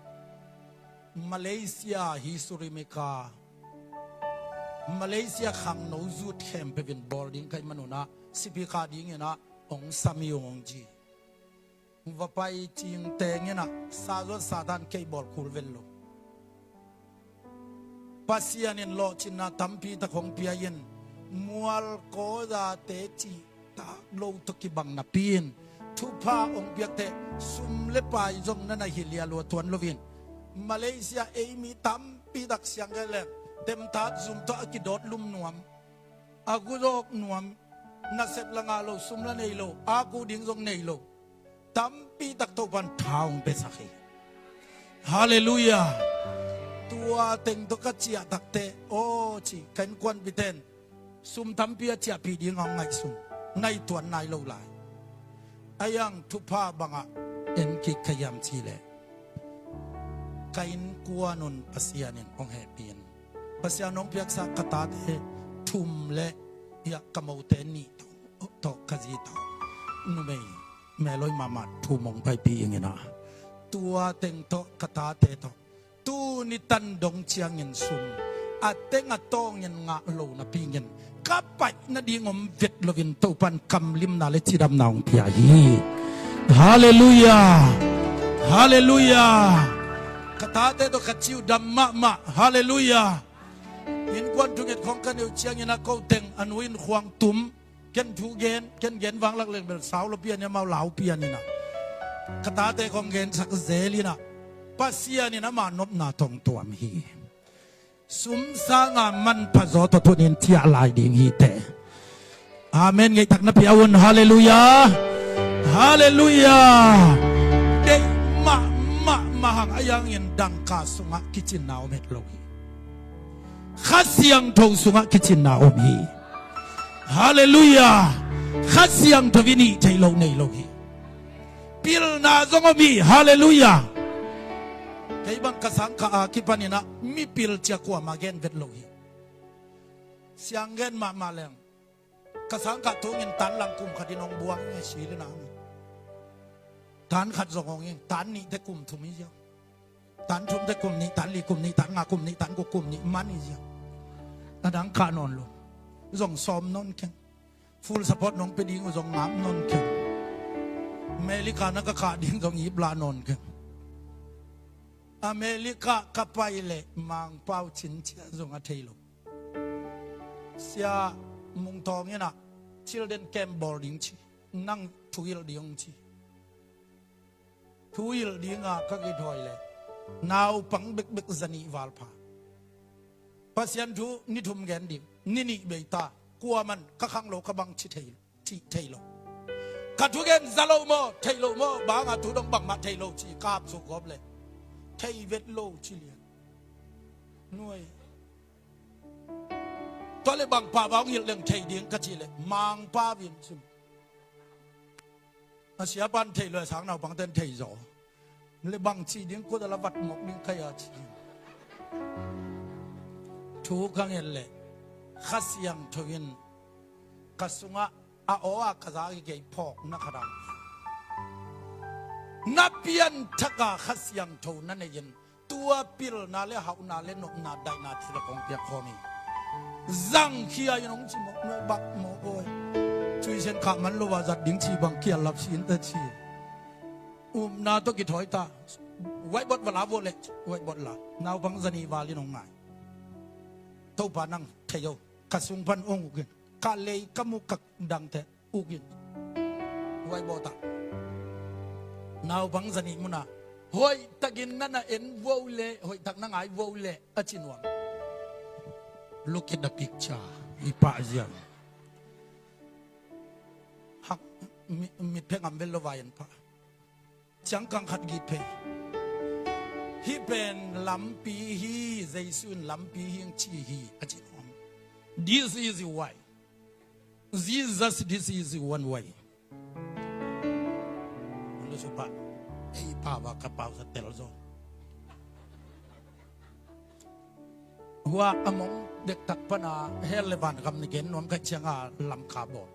Malaysia hi surimika Malaysia khangno zut khempeuh in bawl ding kai manunah sipikha dinginah ong sami ong ji. Vapai cing tenginah sa zuat satan kei bawl kul vel lo. Pasian in lawhcinna tampi tak hong pia in mual kawzate cih tak lo tawh kibang napi in thupha hong piakte sum le pai zong na na hi lialua tuan loin Malaysia ei mi tampi tak siang gen leng temtat zum tawh a kidawt lum nuam a guzawk nuam nasep la ngah lo sum la nei lo a ku ding zong nei lo tampi tak Topan tha hong pesak hi. Halleluiah. Tua teng tawh ka ciah takte aw ci ka innkuanpiten sum tampi a ciahpih ding a hong ngaihsun na i tuan nai lo lai. A iang thupha bangah en kik ka hiam ci leh ka innkuan un Pasian in hong hehpih in Pasian hong piaksa ka tate thum le iah ka mote nih tawh ka zi tawh numei meloi mahmah thum hong paipih inginah tua teng tawh ka tate tawh tuni tan dong ciangin sum a teng a tawngin ngah lo napi ngin ka paih nading om vet loin Topan kamlimna le cidamna hong pia hi. Halleluiah. Halleluiah. Ka tate tawh ka ciu dam mahmah. Halleluiah. Innkuan thunget khawng ka neu ciangin a ko teng a nu in khuang tum ken thu gen ken gen vanglak lengbel sau lo pian ia mau lau pian inah ka tate khawng gensak zel inah Pasian in ama nopna tawng tuam hi. Sum sanga manpha zaw tawh thunin ciah lai ding hi teh. Amen. Ngeihtak na pia un. Halleluiah. Halleluiah. Deih mahmah mahang a iangin dangka sungah kicinna om het lo hi. Kha Siangtho sungah kicinna om hi. Halleluiah. Kha Siangtho i nih theih lo nei lo hi. Pilna zong om hi. Halleluiah. Kei bang ka sangkah a kipaninah mipil cia kuama gen vet lo hi. Siang gen mahmah leng ka sangkah tungin tan lang kum khatin hong buang nge silina mi tan khat zong hong in tan nihte kum thum hi ziang. Tan thumte kum nih tan li kum nih tan nga kum nih tan guk kum nih man hi ziang. A dang kah nawn lo zong sawm nawn keng. Full support nong pe ding uh zong ngam nawn keng. Melika na ka kah ding zong iplah nawn keng. America ka pai leh Mangpau cin ciah zong a thei lo. Sia Mung Thawng in ah children camp bawl ding ci, nang thu hilh ding ci. Thu hilh dinga ka kithawi leh naupang bekbek zanih val pha. Pasian thu ni thum gen ding, ni nih bei ta, kuaman ka khanglo ka bang ci thei, cih thei lo. Ka thugen za lo maw, thei lo maw, banga thu dong bangmah thei lo ci ka hap suk gawp leh thei vet lo ci lian. Nuai. Tua leh bang pah bang hilh leng thei ding ka cih leh Mangpau in sim. A sia pan thei lo, a sang naupangten thei zaw. Leh bang cih ding, kua da la vat mawk ding ka hi a ci. Thu ka nget leh Kha Siangtho in ka sungah a aw a ka za a kikei phawkna khat a, na pianthaka Kha Siangtho na nei in, tua pilna leh hauhna leh nopna daihna thilak hong piak khawm hi. Zangkhia in hong ci mawk, nuai bak mawk awi. Cuisen khah man lo a zat ding ci bang kial lap sin ta ci. Upna tawh kithawi ta. Whiteboard va la vua leh, whiteboard la. Naupang zanih val in hong ngai. Topa nang thei o. Ka sung pan hong uk in. Ka lei ka muk ka dangte uk in. Whiteboard ah naupang zanih munah hoihtakin na na en vua leh, hoihtak na ngai vua leh a ci nuam. Look at the picture. I pah ziau. Hak mi, mitphe ngam vel lo vai en pah. Ciangkang khat git phei. Hih pen lampi hi, Jesu in lampi hi hong ci hi a ci nuam. This is the way. Jesus, this is the one way. Lusupa, ei pau a ka pau sa tel zaw. Hua a mong dektak pana hell leh vangam na gen nuam ka hih cianga lamka bawl.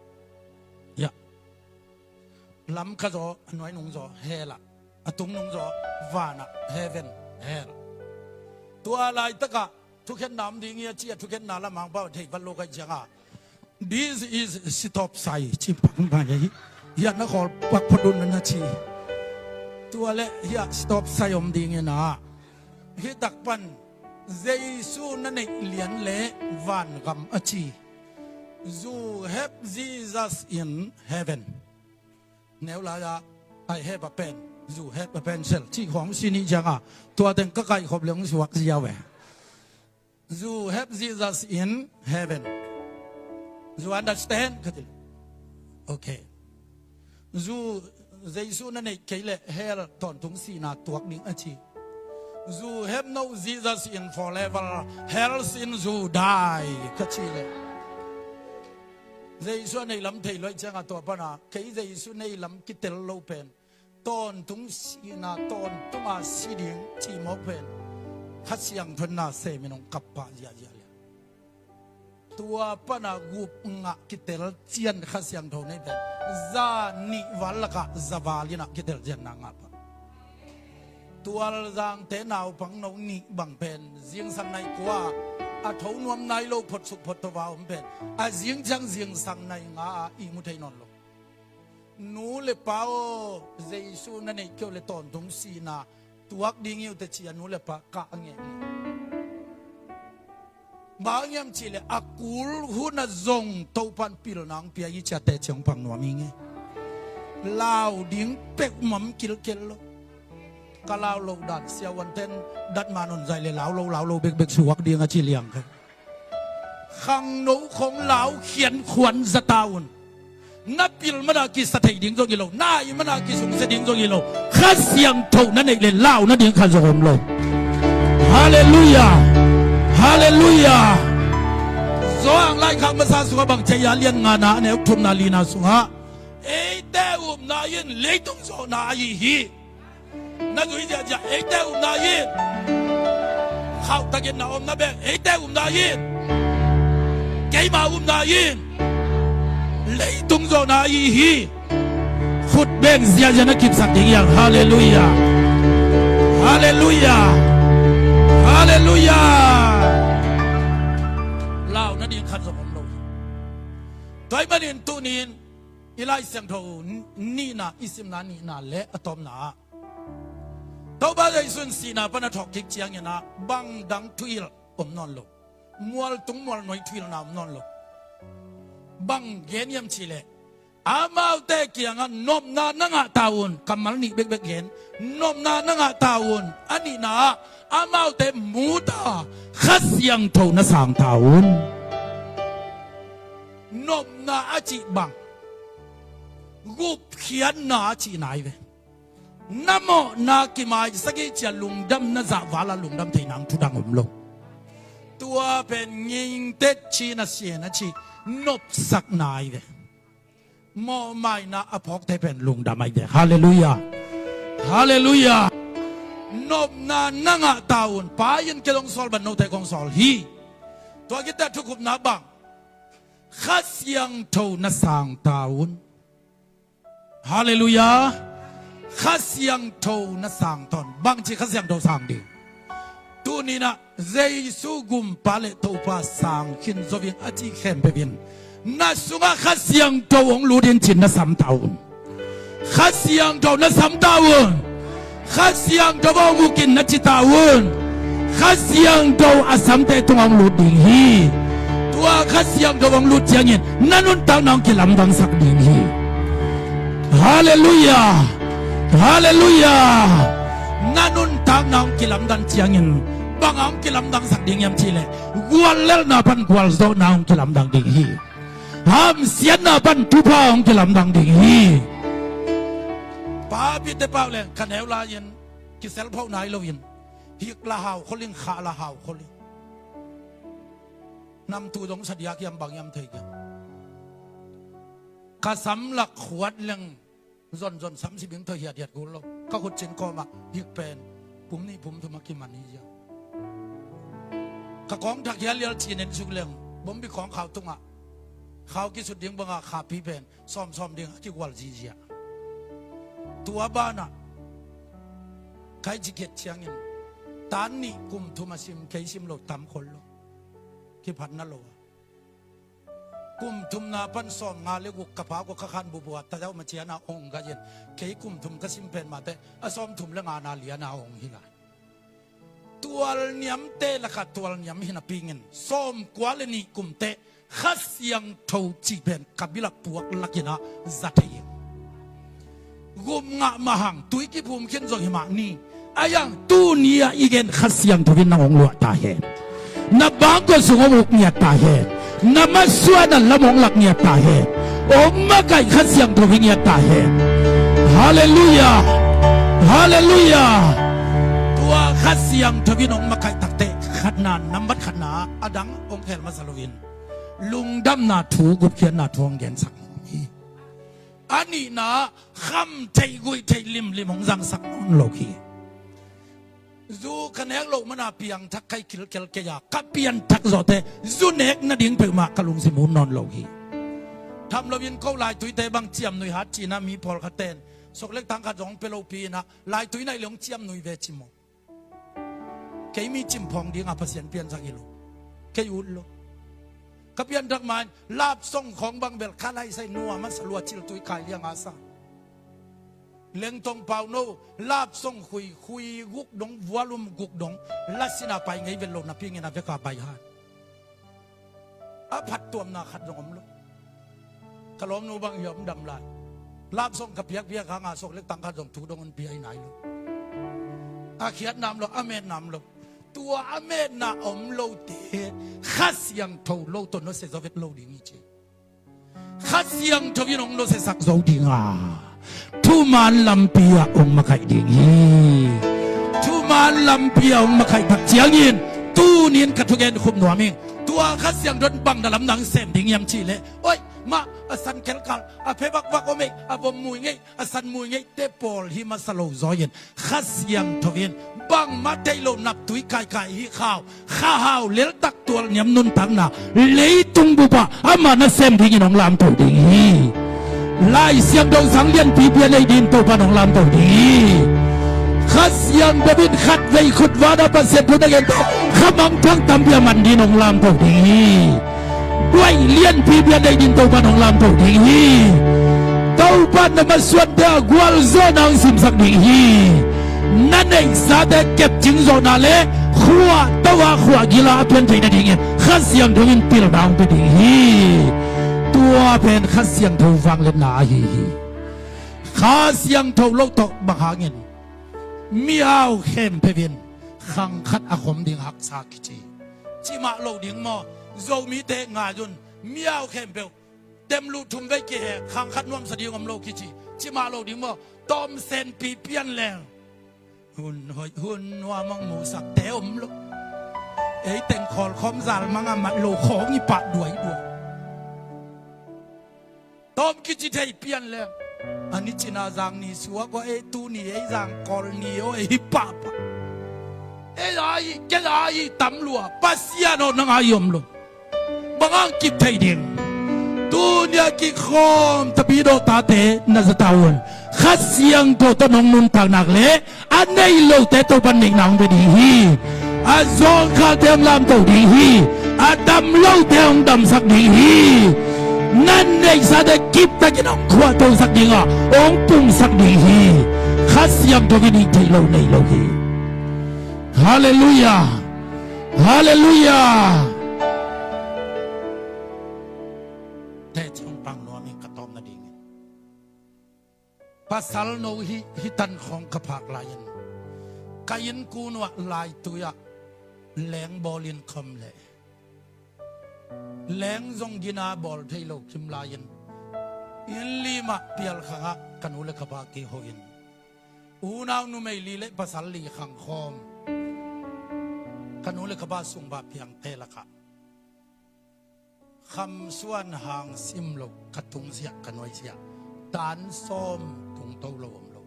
Ya. Lamka zaw, a nuai nung zaw hell ah, a tung nung zaw van ah, heaven, hell. Tua laitakah thukhenna om ding hi a ci a, thukhenna lamang pau thei vat lo ka hih cianga, this is stop sign ci pak mai hi. Hiah na khawl pak phot un na ci. Tua leh hiah stop sign om ding hi na. Hih tak pan Jesu na neih lian leh vangam a ci. You have Jesus in heaven. Neu lai-ah, I have a pen, you have a pencil cih khawng si nih cianga, tua teng ka kaihkhop leh hong suak ziau e. You have Jesus in heaven. You understand? Ka ci. Okay. You, Jesu na neih kei leh hell tawntung sihna tuak ding a ci. You have no Jesus in forever, hell sin you die, ka ci leh. Jesu a neih lam thei lo ahih cianga tua pana kei Jesu neih lam kitel lo pen tawntung sihna, tawntunga si ding cih mawk pen Kha Siangtho in nasem in hong kap pah ziahziah lian. Tua pana gup ngah kitel cian Kha Siangtho neih pen za nih val lakah za val in ah kitel cian na ngah pah. Tualzangte naupang no nih bang pen zingsang nai kua a tho nuam nai lo, photsuk phot tho va om pen a zing ciang zingsang nai nga a i mu thei nawn lo. Nu le pa aw, Jesu na neih kei uh leh tawntung sihna tuak ding hi uh teh ci a nu le pa kah a ngeh ngeh. Bang hang hiam cih leh a kul hunah zong Topa'n pilna hong pia hi ci a teci hong pang nuam hi ing e. Lau ding peuhmah kilkel lo. Ka lau loh dan siavuante'n datmah nunzai leh lau lo, lau lo bekbek suak ding a ci liang kha. Khangno khawng lau khian khuan za ta un. Na pil mana kisa thei ding zong hi lo, na ai mana kisungsia ding zong hi lo. Kha Siangtho na neih leh lau nading khat zong om lo. Halleluiah. Halleluiah. Johan laikhak masa sungah bang ci hiam, a lian ngana, a neu thumna lina sungah, eite upna in leitung zawhna ahi hi. Na zui ziahziah, eite upna in, khauhtakin na omna bek eite upna in, keima upna in leitung zawhna ahi hi. Khut beng ziahziah na kipsak ding hi hang. Halleluiah. Halleluiah. Halleluiah. Lau nading khat zong om lo hi. Tua ahih manin tuni-in i Lai Siangtho nihna, i simna nihna leh a tawpna ah Topa Jesu in sihna pan a thawhkik ciangin ah bang dang thuhilh om nawn lo. Mualtung mualnuai thuhilhna om nawn lo. Bang gen hiam cihleh, amaute kiangah nopna na ngah ta un. Kammal nih bekbek gen. Nopna na ngah ta un. A nihna ah amaute mu ta, Kha Siangtho na sang ta un. Nopna a cih bang, gupkhiatna a cihna hi ve. Na mawhna kimaisak hi cia lungdam na zahval a lungdam thei nang thudang om lo. Tua pen ngingtet ci na sian a ci nopsakna hi ve. Mawhmaina a phawkte pen lungdam ahi ve. Halleluiah. Halleluiah. Nopna na ngah ta un. Pa in kei dong sawl ban note kong sawl hi. Tua kitte a thukhupna bang, Kha Siangtho na sang ta un. Halleluiah. Kha Siangtho na sang tawn. Bangci Kha Siangtho sang ding? Tuninah Jesu gumpa le Topa sang khin zo in a cih khempeuh in na sungah Kha Siangtho hong lut in cin na sam ta un. Kha Siangtho na sam ta un. Kha Siangtho hong uk in na ci ta un. Kha Siangtho a samte tungah hong lut ding hi. Tua Kha Siangtho hong lut ciangin na nuntakna hong kilamdangsak ding hi. Halleluiah. Halleluiah. Na nuntakna hong kilamdang ciangin bang hong kilamdangsak ding hiam cihleh, guallelhna pan gualzawhna hong kilamdang ding hi. Hamsiatna pan thupha hong kilamdang ding hi. Papite pau leng ka neu lai-in kiselphoh nai loin hik la hau kholin, khah la hau kholin. Namtu dong sa diak hiam bang hiam thei kiam. Ka samlak khuat leng zonzon samsi bing tho hiathiat gul lo. Ka khutcin kawmah hik pen pum nih pum thum a kiman hi zia. Ka kawng thak hialial cinin suk leng bombi kawng khau tungah khau kisut ding bangah khapi pen sawmsawm ding a kigual zizia. Tua banah kai cikhiat ciangin tan nih kum thum a sim, kei sim lo tam khol lo. Kiphatna lo a. Kum thumna pan sawm nga le guk ka pa kua kha khan bubu a ta dau ma ciana ong ga in. Kei kum thum ka sim pen mate a sawm thum le nga na liana ong hi lai. Tual niamte lakah tual niam hi napi in sawm kua le nih kumte Kha Siangtho cih pen ka bil ah puak lakin ah za thei hi. Gum ngah mahang tui kiphum khin zong hi mah ni. A yang tuni ah i gen Kha Siangtho in nang hong luah ta hen. Na bangkua sung hong uk ngiat ta hen. Na masuan a lam hong lak ngiat ta hen. Hong makaih Kha Siangtho hi ngiat ta hen. Halleluiah. Halleluiah. Tua Kha Siangtho in hong makaih takte khatna, nambat khatna a dang hong khel masa loin lungdamna thu, gupkhiatna thu hong gensak hi. A nihna kham theih guih theih limlim hong zangsak nawn lo hi. Zu ka nek loh mana piangthak kai kilkel kei a ka pianthak zawhte zu nek nading peuhmah ka lungsim hun nawn lo hi. Tham loin ko laituite bang ciamnuih hat cina mi pawlkhat ten soklek tang khat zong hong pia lopi inah laitui naih le hong ciamnuih ve ci maw? Kei mi cimphawng dinga Pasian piansak hi lo. Kei ut lo. Ka pianthak main lapsong khawng bang bel kha laisai nuam a salua ciltui kai lianga sa. Lengtong pau no lapsong khui khui guk dong vualum guk dong lasina pai ngei vel lo napi ngena veka bai han. A phattuamna khat zong om lo. Ka lawmnu bang hi om dam lai. Lapsong ka piakpiak hanga soklek tang khat zong thu dong on pia hi nai lo. A khiatna om lo, a metna om lo. Tua a metna om lote Kha Siangtho lo tawh nusia zo vet lo ding hi ci. Kha Siangtho in hong nusiasak zo dinga thuman lampi ah hong makaih ding hi. Thuman lampi ah hong makaih tak ciangin tunin ka thugen khum nuam ing. Tua Kha Siangtho in bang na lamdang sem ding hiam cihleh, oi mah a san kelkal, a phe vakvak om ei, a vom mui ngei, a san mui ngei te pawl hi masa lo zaw in Kha Siangtho in bangmah theih loh naptui kaikai hi khau, kha hau leltak tual niam nuntakna leitung bup ah amah nasem dingin hong lamto ding hi. Lai Siangtho sang lianpi bia nei din Topa in hong lamto ding hi. Kha Siangtho in khatvei khut vana Pasian thu na gente kha mangthang tampi a man din hong lamto ding hi. Duaih lianpi bia nei din Topa in hong lamto ding hi. Topa in na masuante a gualzawhna hong simsak ding hi. Na neih Sate kepcing zawhna le khuahtoh a khuahgil a pian theih nadingin Kha Siangtho in pilna hong pia ding hi. Tua pen Kha Siangtho vangliatna ahi hi. Kha Siangtho lo tawh bang hangin mihau khempeuh in khang khat a khom ding haksa kici? Cimah lo ding maw? Zomite ngai un, mihau khempeuh temluh thum vei kihe, khang khat nuamsa ding om lo kici. Cimah lo ding maw? Tawmsenpi pian leng hun hoih hun nuam hong musakte om lo. Ei teng khawlkhawm zal manga mat lo khawng i pah duaiduai. Tawm kici thei pian leng a ni cina zang ni suak aw, ei tu ni ei zang kawl ni aw, ei pahpah. Ei a hi, kei a hi tam lua, Pasian aw nang a hi om lo. Bang hang kip thei ding? Tunia kikhawm tapi dawh tate na zata un. Kha Siangtho tawh nong nuntak nak leh a nei lote Topan neihna hong pia ding hi. A zawngkhalte hong lamto ding hi. A dam lote hong damsak ding hi. Na neihsate kiptakin hong khuahtosak ding a, hong pungsak ding hi. Kha Siangtho in hih theih loh nei lo hi. Halleluiah. Halleluiah. Teci hong pang nuam ing ka tawm nadingin. Pasal no hi, hih tan khawng ka phak lai-in ka innkuan uh ah laitui ah leng bawlin khawm leh leng zong gina bawl thei lo kim lai-in inn lim ah pial khang ah ka nu le ka pa kiho in unau numei li le pasal li khang khawm ka nu le ka pa sung bah piangte lakah khamsuan hang sim lo ka tungsiah ka nuaisiah tan sawm tungto lo om lo.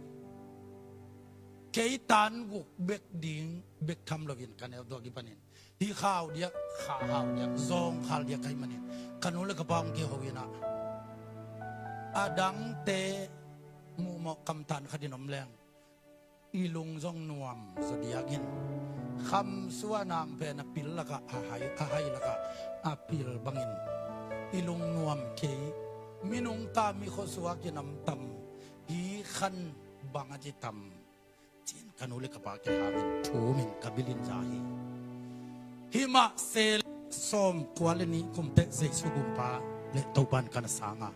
Kei tan guk bek ding bek tham loin ka neu tua kipanin hih khau diak kha hau diak zawngkhal diak ka hih manin ka nu le ka pa hong kiho in ah a dangte muhmawh kamtan khatin om leng i lung zong nuam zaw diakin khamsuan hang pen a pil lakah a hai, a hai lakah a pil bangin i lung nuam kei. Minung ta mi khuasuak i nam tam hi khan bang a ci tam ci-in ka nu le ka pa kihangin thumin ka bilin za hi. Himah se sawm kua le nih kum teh Jesu gumpa le Topan ka na sanga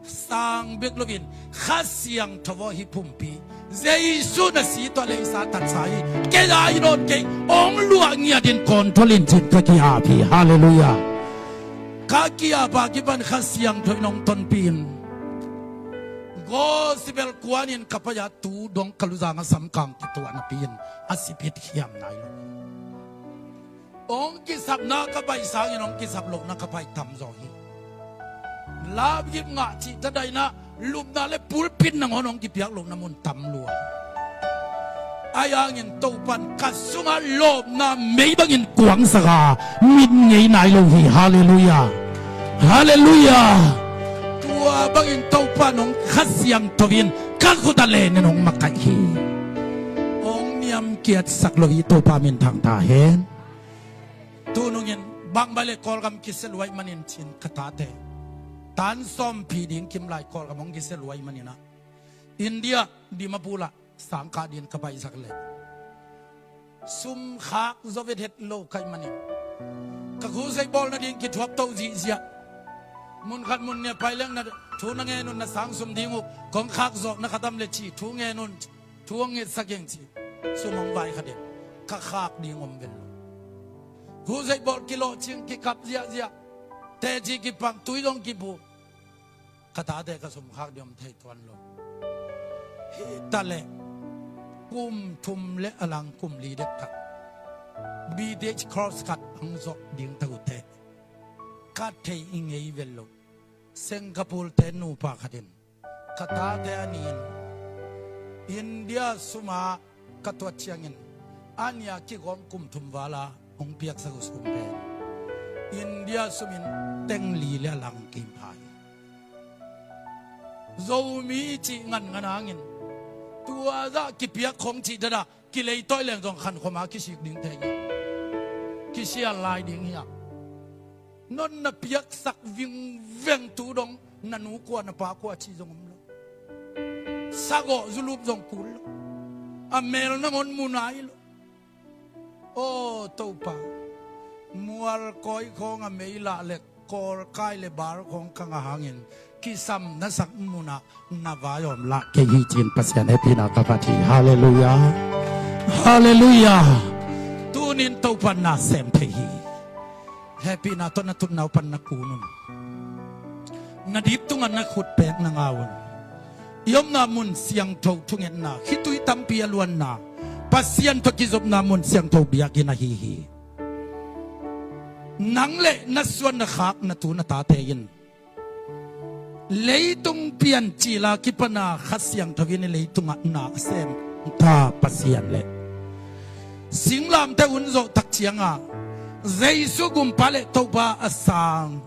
sang bek loin Kha Siangtho aw hih pumpi Jesu na si tuah le i sa tatsa hi. Kei a i nawn kei hong luah ngiatin control in cin ka ki-ap hi. Halleluiah. Ka ki-ap a kipan Kha Siangtho in hong tonpih in gospel kuanin ka pai a tu dong ka luzang a samkang kituah napi-in a sipit hiam nai lo. Hong kisapna ka pai sangin hong kisap lohna ka pai tamzaw hi. Lapgip ngah cih tadaina lupna le pulpit nangawn hong kipiak lohna mun tam lua. Ahi hangin Topan ka sungah lawpna mei bangin kuangsak a mit ngei nai lo hi. Halleluiah. Halleluiah. Tua bangin Topan hong Kha Siangtho in ka khut a lenin hong makaih hi. Hong niamkiatsak lo hi. Topa minthang ta hen. Tunungin bangbang le Kawlgam kisia luai manin cin ka tate tan sawm phi ding kim lai Kawlgam hong kisia luai manin ah India Dimapur ah sangkah din ka paisak leh sum khak zaw vet het lo ka hih manin ka crusade bawl nading kithuap to zihziah. Mun khat mun nih a pai leng na thu na ngen un na sang sum ding uh kong khak zawh na khatam le ci thu ngen un. Thu hong ngetsak ing ci. Sum hong vai kha den. Ka khak ding om vel lo. Crusade bawl kilawhcing kikap ziahziah. Teci kipang tui zong kibu. Ka tate ka sum khak ding om thei tuan lo. Hi ta leh kum thum le a lang kum li dek tak B T H cross khat hong zawh ding ta uh teh ka thei i ngei vel lo. Singapore te nupa khat in ka tate a nih in India sum ah ka tuat ciangin a nih a kigawm kum thum val a hong piaksak uh sum pen India sum in teng li le a lang kim pha hi. Zomi cih ngan ngan hangin tua zah kipiak khong cih dada kileitawi leng zong khankhua ma kisik ding thei hi. Kisial lai ding hi a. Non na piaksak vingveng tu dong na nu kua na pa kua ci zong om lo. Sagawh zulup zong kul lo. A mel nangawn mu nai lo. Aw Topa, mual kawi khawng a mei lah le kawlkai le bal khawng ka ngah hangin kisam na sak munah na vai om lah kei hi, ci-in Pasian hehpihna ka phat hi. Halleluiah. Halleluiah. Tunin Topa na sem thei hi. Hehpihna tawh na tutna uh pan na kun un. Na dip tungah na khut pek na ngau un. I omna mun siangtho thungetna, khitui tampi a luanna, Pasian tawh kizopna mun siangtho biakinn ahi hi. Nang le na suan na khak na tu na tate in leitung piancil a kipana Kha Siangtho in i leitungah na a sem ta Pasian le singlamteh hun zawh tak cianga Jesu gumpa le Topa a sang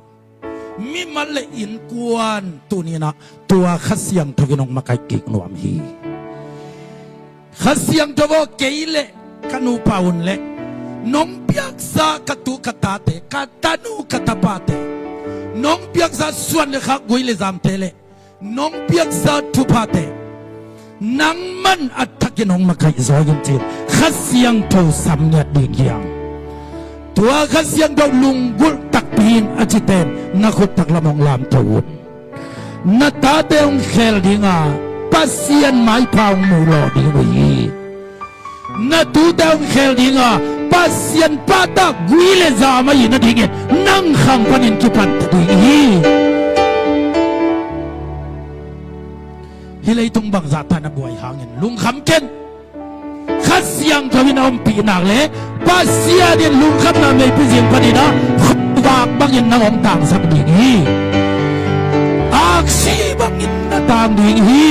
mimal le innkuan tuninah tua Kha Siangtho in hong makaih kik nuam hi. Kha Siangtho aw, kei le ka nupa un le nong piaksa ka tu ka tate, ka tanu ka tapate, nong piaksa suan le khak gui le zamte le nong piaksa thuphate nangman a thakin hong makaih zaw in, ci-in Kha Siangtho sam ngiat ding hiam? Tua Kha Siangtho lunggulh takpi in a cite in na khut taklam hong lamto un. Na tate hong khel dinga Pasian maipha hong mu lawh ding uh hi. Na tute hong khel dinga Pasian pahtak gui le zam a hih nadingin nang khang panin kipan ta ding hi. Hih leitung bangzah tan a buai hangin lungkham ken. Kha Siangtho in a ompih nak le Pasian in lungkhamna meipi zing paninah khuavak bangin nang hong tangsak ding hi. Aksi bangin na tang ding hi.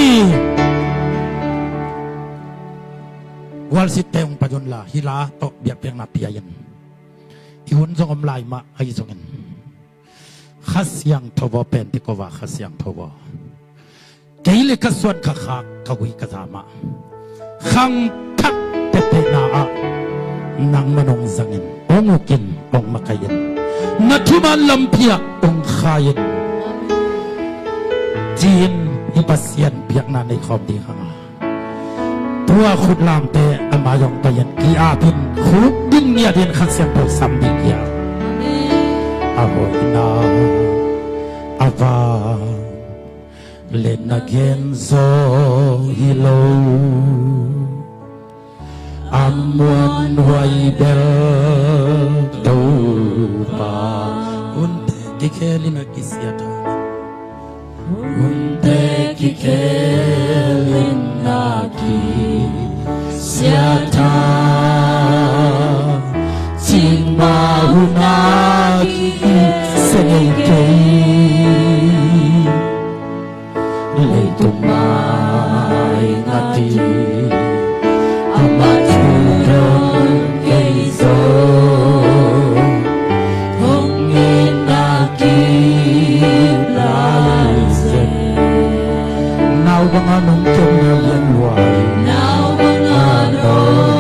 Gualsitte hong pai unla hih la tawh biakpiakna pia in. I hun zong om lai mah ahi zongin Kha Siangtho aw, Pentecost a Kha Siangtho aw, kei le ka suan ka khak ka gui ka zam ah khangthak tehtehna ah nangman hong zangin hong ukin hong makaih in na thuman lampi ah hong khai in, ci-in i Pasian biakna nei khawm ding hanga tua khutlamte a mai hong pai in ki-apin khuk ding ngiatin Kha Siangtho sam ding hi a. A hoihna a vang le na gen zaw hi lo. A muanhuai bel Topa hunte kikhelin a kisiat hangin, hunte kikhelin a kisiat hang, cingmah hun a kisia ngei kei. Leitung mai ngatin amah thu dong kei zo. Hong itna kip lai zen. Nau banga nong kemna lian luai. Nau banga nong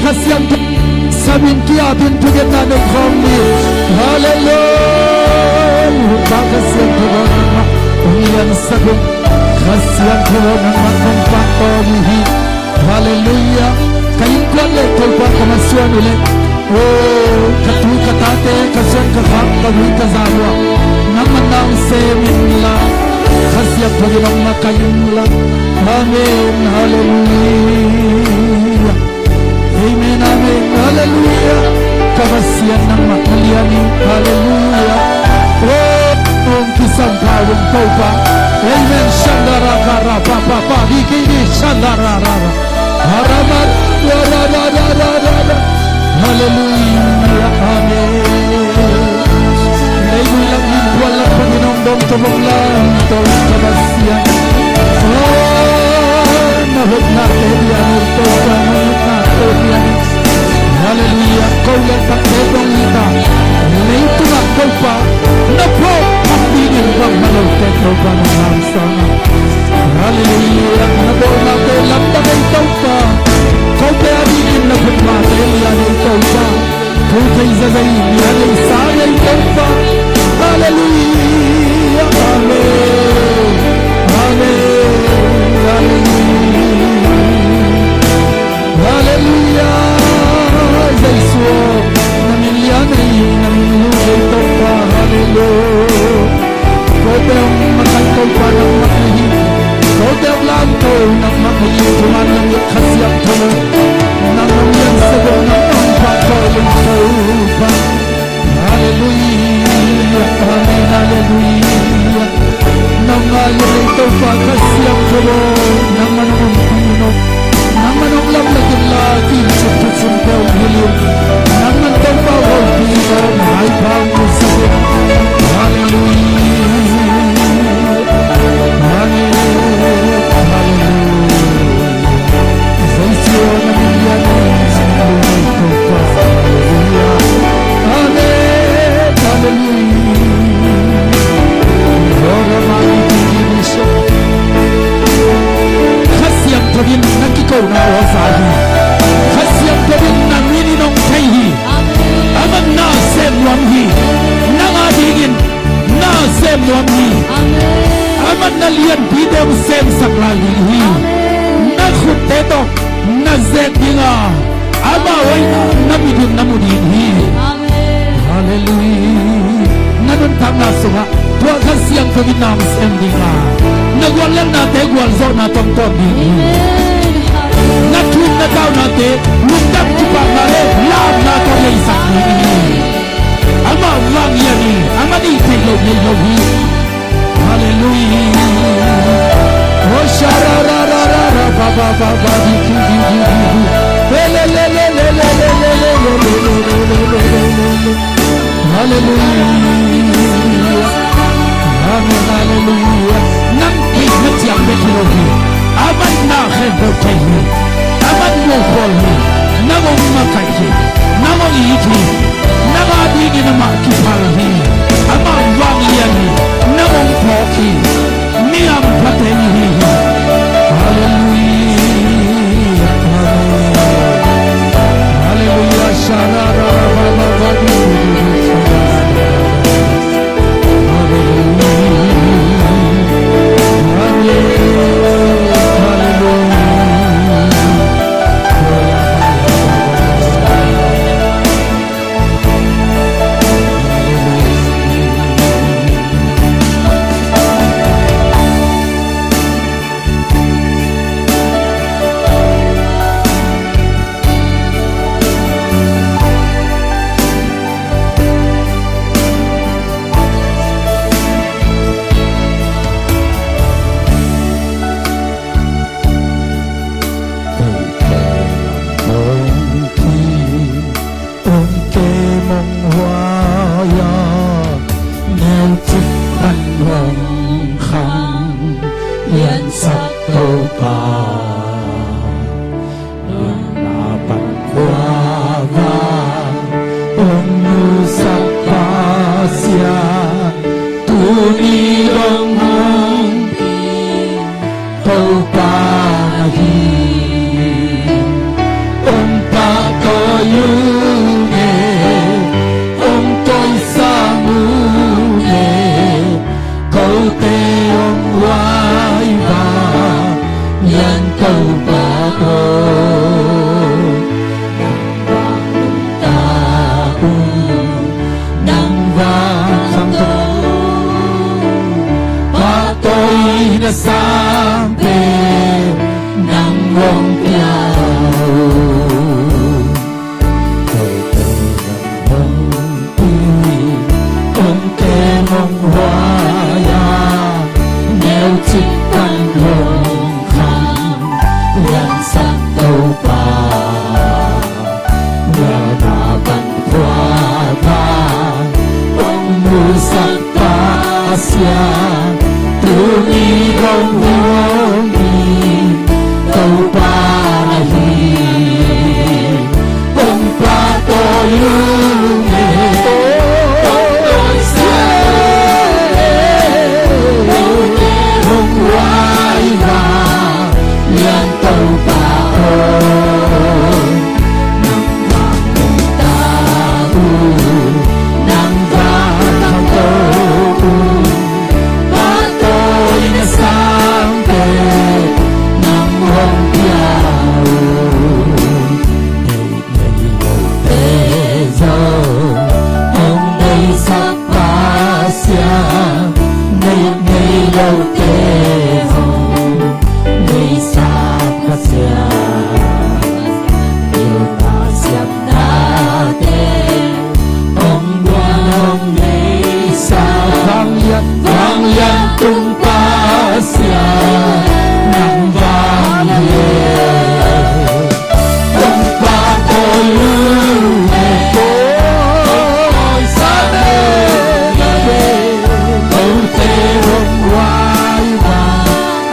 Kha Siangtho, samin ki-apin thungetna nei khawm ni. Halleluiah. Huppa Kha Siangtho aw, nangmah hong liansak un. Kha Siangtho aw, nangmah hong pahtawi hi. Halleluiah. Ka innkuan le Topa ka masuan uh leh, oh, ka tu ka tate, ka suan ka khak, ka vui ka za uh ah nangmah na hong sem inla, Kha Siangtho in hong makaih inla. Amen. Halleluiah. Amen, amen. Halleluiah. Ka Pasian, nangmah na lian hi. Halleluiah. Oh, hong kisam pha uh Topa. Amen. Shandaraka ra pa pa pa di ki di shandarara. Harama ra ra ra ra ra ra ra. Halleluiah. Amen. Leivui lam, innkuan lam panin hong dong tawh hong lamto Topa Pasian. Oh, na hopnate lian hi Topa, na hopnate lian hi. Halleluiah. Ko le pate dong hi ta. Leitungah Topa na phawk tham dingin bangmah lote Topa na hong sang. Halleluiah. Na bawlnate lamdang ei Topa. Kote a dingin na khutmate lian ei Topa. Thu thei zaza in lian ei, sang ei Topa. Halleluiah. Amen. Amen. Halleluiah. Halleluiah. Jesu aw, na min lian ei, na min lung ei Topa. Halleluiah. Kote hong makaih Topa nangmah na hi. Kote hong lamto nangmah na hi. Thuman nang it Kha Siangtho, nang hong liansak un, nang hong pahtawi un Topa. Halleluiah. Amen. Halleluiah. Nang ngai lei Topa Kha Siangtho aw, nangmah nong ompih in aw. Nangmah nong lamlak inla, kiimsuk thuchimte hong hilh in. Nangmah Topa hong ompih in aw, maipha hong musak in. Halleluiah. Amen. Halleluiah. Jesu na min lian ei, na min lung ei Topa. Halleluiah. Amen. Halleluiah. Kha Siangtho in na kikona aw za hi. Kha Siangtho in na min in hong thei hi. Amen. Amah na sem nuam hi. Nang a dingin na sem nuam hi. Amen. Amah na lianpite hong semsak lai ding hi. Amen. Na khutte tawh na zek ding a, amah hoihna na mit in na mu ding hi. Amen. Halleluiah. Na nuntakna sungah tua Kha Siangtho in na hong sem ding a, na guallelhnate gualzawhna tawh hong tawm ding hi. Amen. Na thuk na taunate lungdam kipakna le lamna tawh leisak ding hi. Amah vang lian hi, amah deih theih loh nei lo hi. Halleluiah. Oh, sha ra ra ra ra ra ba ba ba ba di di di di di di. Le le le le le le. Halleluiah. Amen. Halleluiah. Nang theihna ciang bek hi lo hi. Amah na khempeuh thei hi. Amah muh khawl hi. Nang hong makaih hi. Nang hong it hi. Nang a dingin amah kiphal hi. Amah vang lian hi. Nang hong phawk hi. Mi hampha teng i hi hi. Halleluiah. Amen. Halleluiah. Sha ra ra ra ra ra ra. Ong ke mong huai a, neu cik pan hong khang, liansak Topa. Nunna pan khua vang hong nusak Pasian, tuni dong hong pi Topa na hi. Hong pah Topa aw, nang vang lungta uh, nang vang khangto uh, pahtawi na sang pen nang hong pia uh. Hong teng hong huai a, neu cik pan hong khang, liansak Topa, liana pan khuata hong musak Pasian, tuni hong hong hi Topa na hi. Hong pahtawi ung e, hong tawi sa ung e, hong huai vang lian Topa aw. Nang vang lungta uh, nang vang khangto uh, pahtawi na sang pen nang hong pia uh. Nei nei lote zong hong deihsak Pasian, nei nei lote zong deihsak Pasian, hilhna siamnate hong guan hong deihsak, vanglian, vanglian tung Pasian, nang vang hi e. Hong pahtawi ung e, hong tawi sa ung e, kote hong huai vang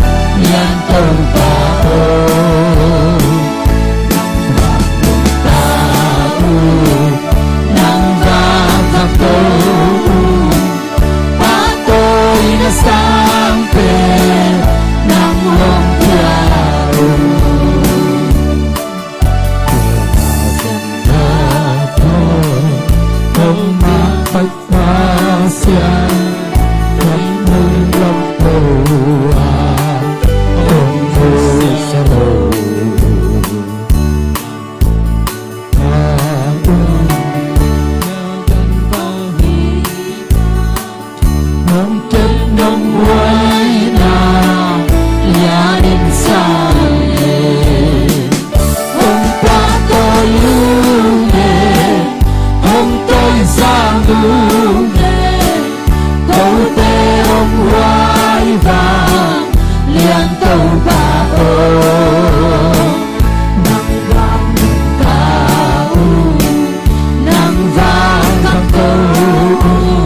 lian Topa aw. Nang vang lungta uh, nang vang khangto uh, pahtawi na sang pen nang hong pia uh. Hong mah Pasian, hong nung lam ko a, hong musa lo. Nong kem nong huaina lianin sang e, hong pahtawi ung e, hong tawi sa ung e, kote hong huai vang lian Topa aw. Nang vang lungta uh, nang vang khangto uh,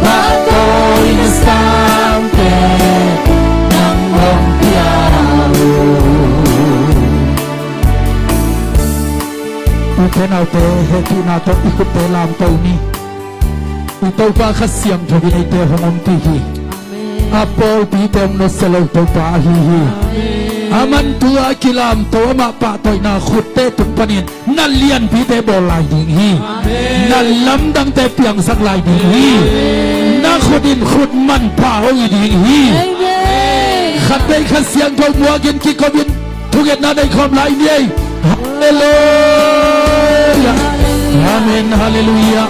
pahtawi na sang pen nang hong pia uh. Ute naute, hehpihna tawh i khutte lamto ni. I Topa Kha Siangtho in eite hong ompih hi. Amen. A pawlpite hong nusia lo Topa ahi hi. Amen. Aman tua kilamto, amah pahtawina khutte tung panin na lianpite bawl lai ding hi. Amen. Na lamdangte piangsak lai ding hi. Amen. Na khut in khut manpha hong hi ding hi. Amen. Khatvei Kha Siangtho muakin kikomin thungetna nei khawm lai ni ei. Halleluia. Amen. Halleluia.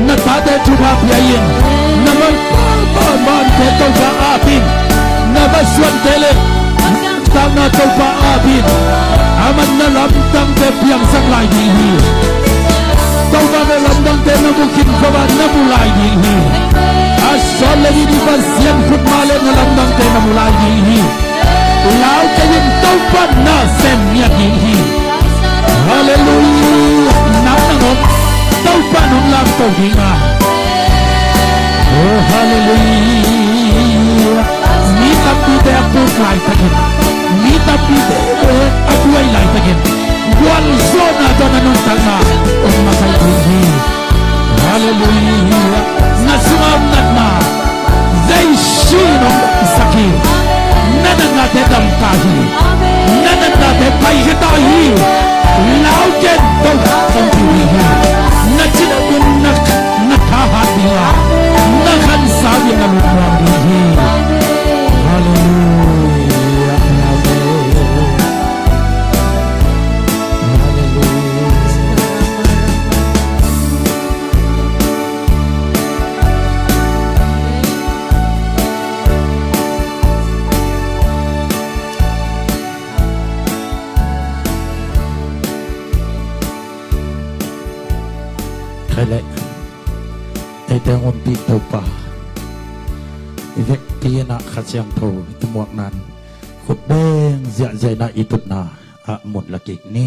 Na tate thupha pia in. Na ma, ma, ma, mante Topa ap in. Na va suante le takna Topa ap in. Aman na lamdangte piangsak lai ding hi. Topa na lamdangte na mu khin kho a, na mu lai ding hi. A sawt le ni ni Pasian khut ma le na lamdangte na mu lai ding hi. Lau kei in, Topa na sem ngiat ding hi. Halleluia. Nang nang om, Topa nong lamto ding a. Oh, halleluia. Mi tampite a puk laitakin, mi tampite a buai laitakin, gualzawhna tawh na nuntakna hong makaih ding hi. Halleluia. Na sungah om natna Jesu in hong damsak hi. Na natnate damta hi. Na natnate paikhia ta hi. Lau ken, Topa hong pi ding hi. Na cina bun na, na thahat ding a, na khansa bun na lungmuang ding hi. Halleluia. Amen. Leh eite hong ompih Topa i vekpi in ah Kha Siangtho i muakna in khut beng ziahziah in ah i tutna ah mun la kik ni.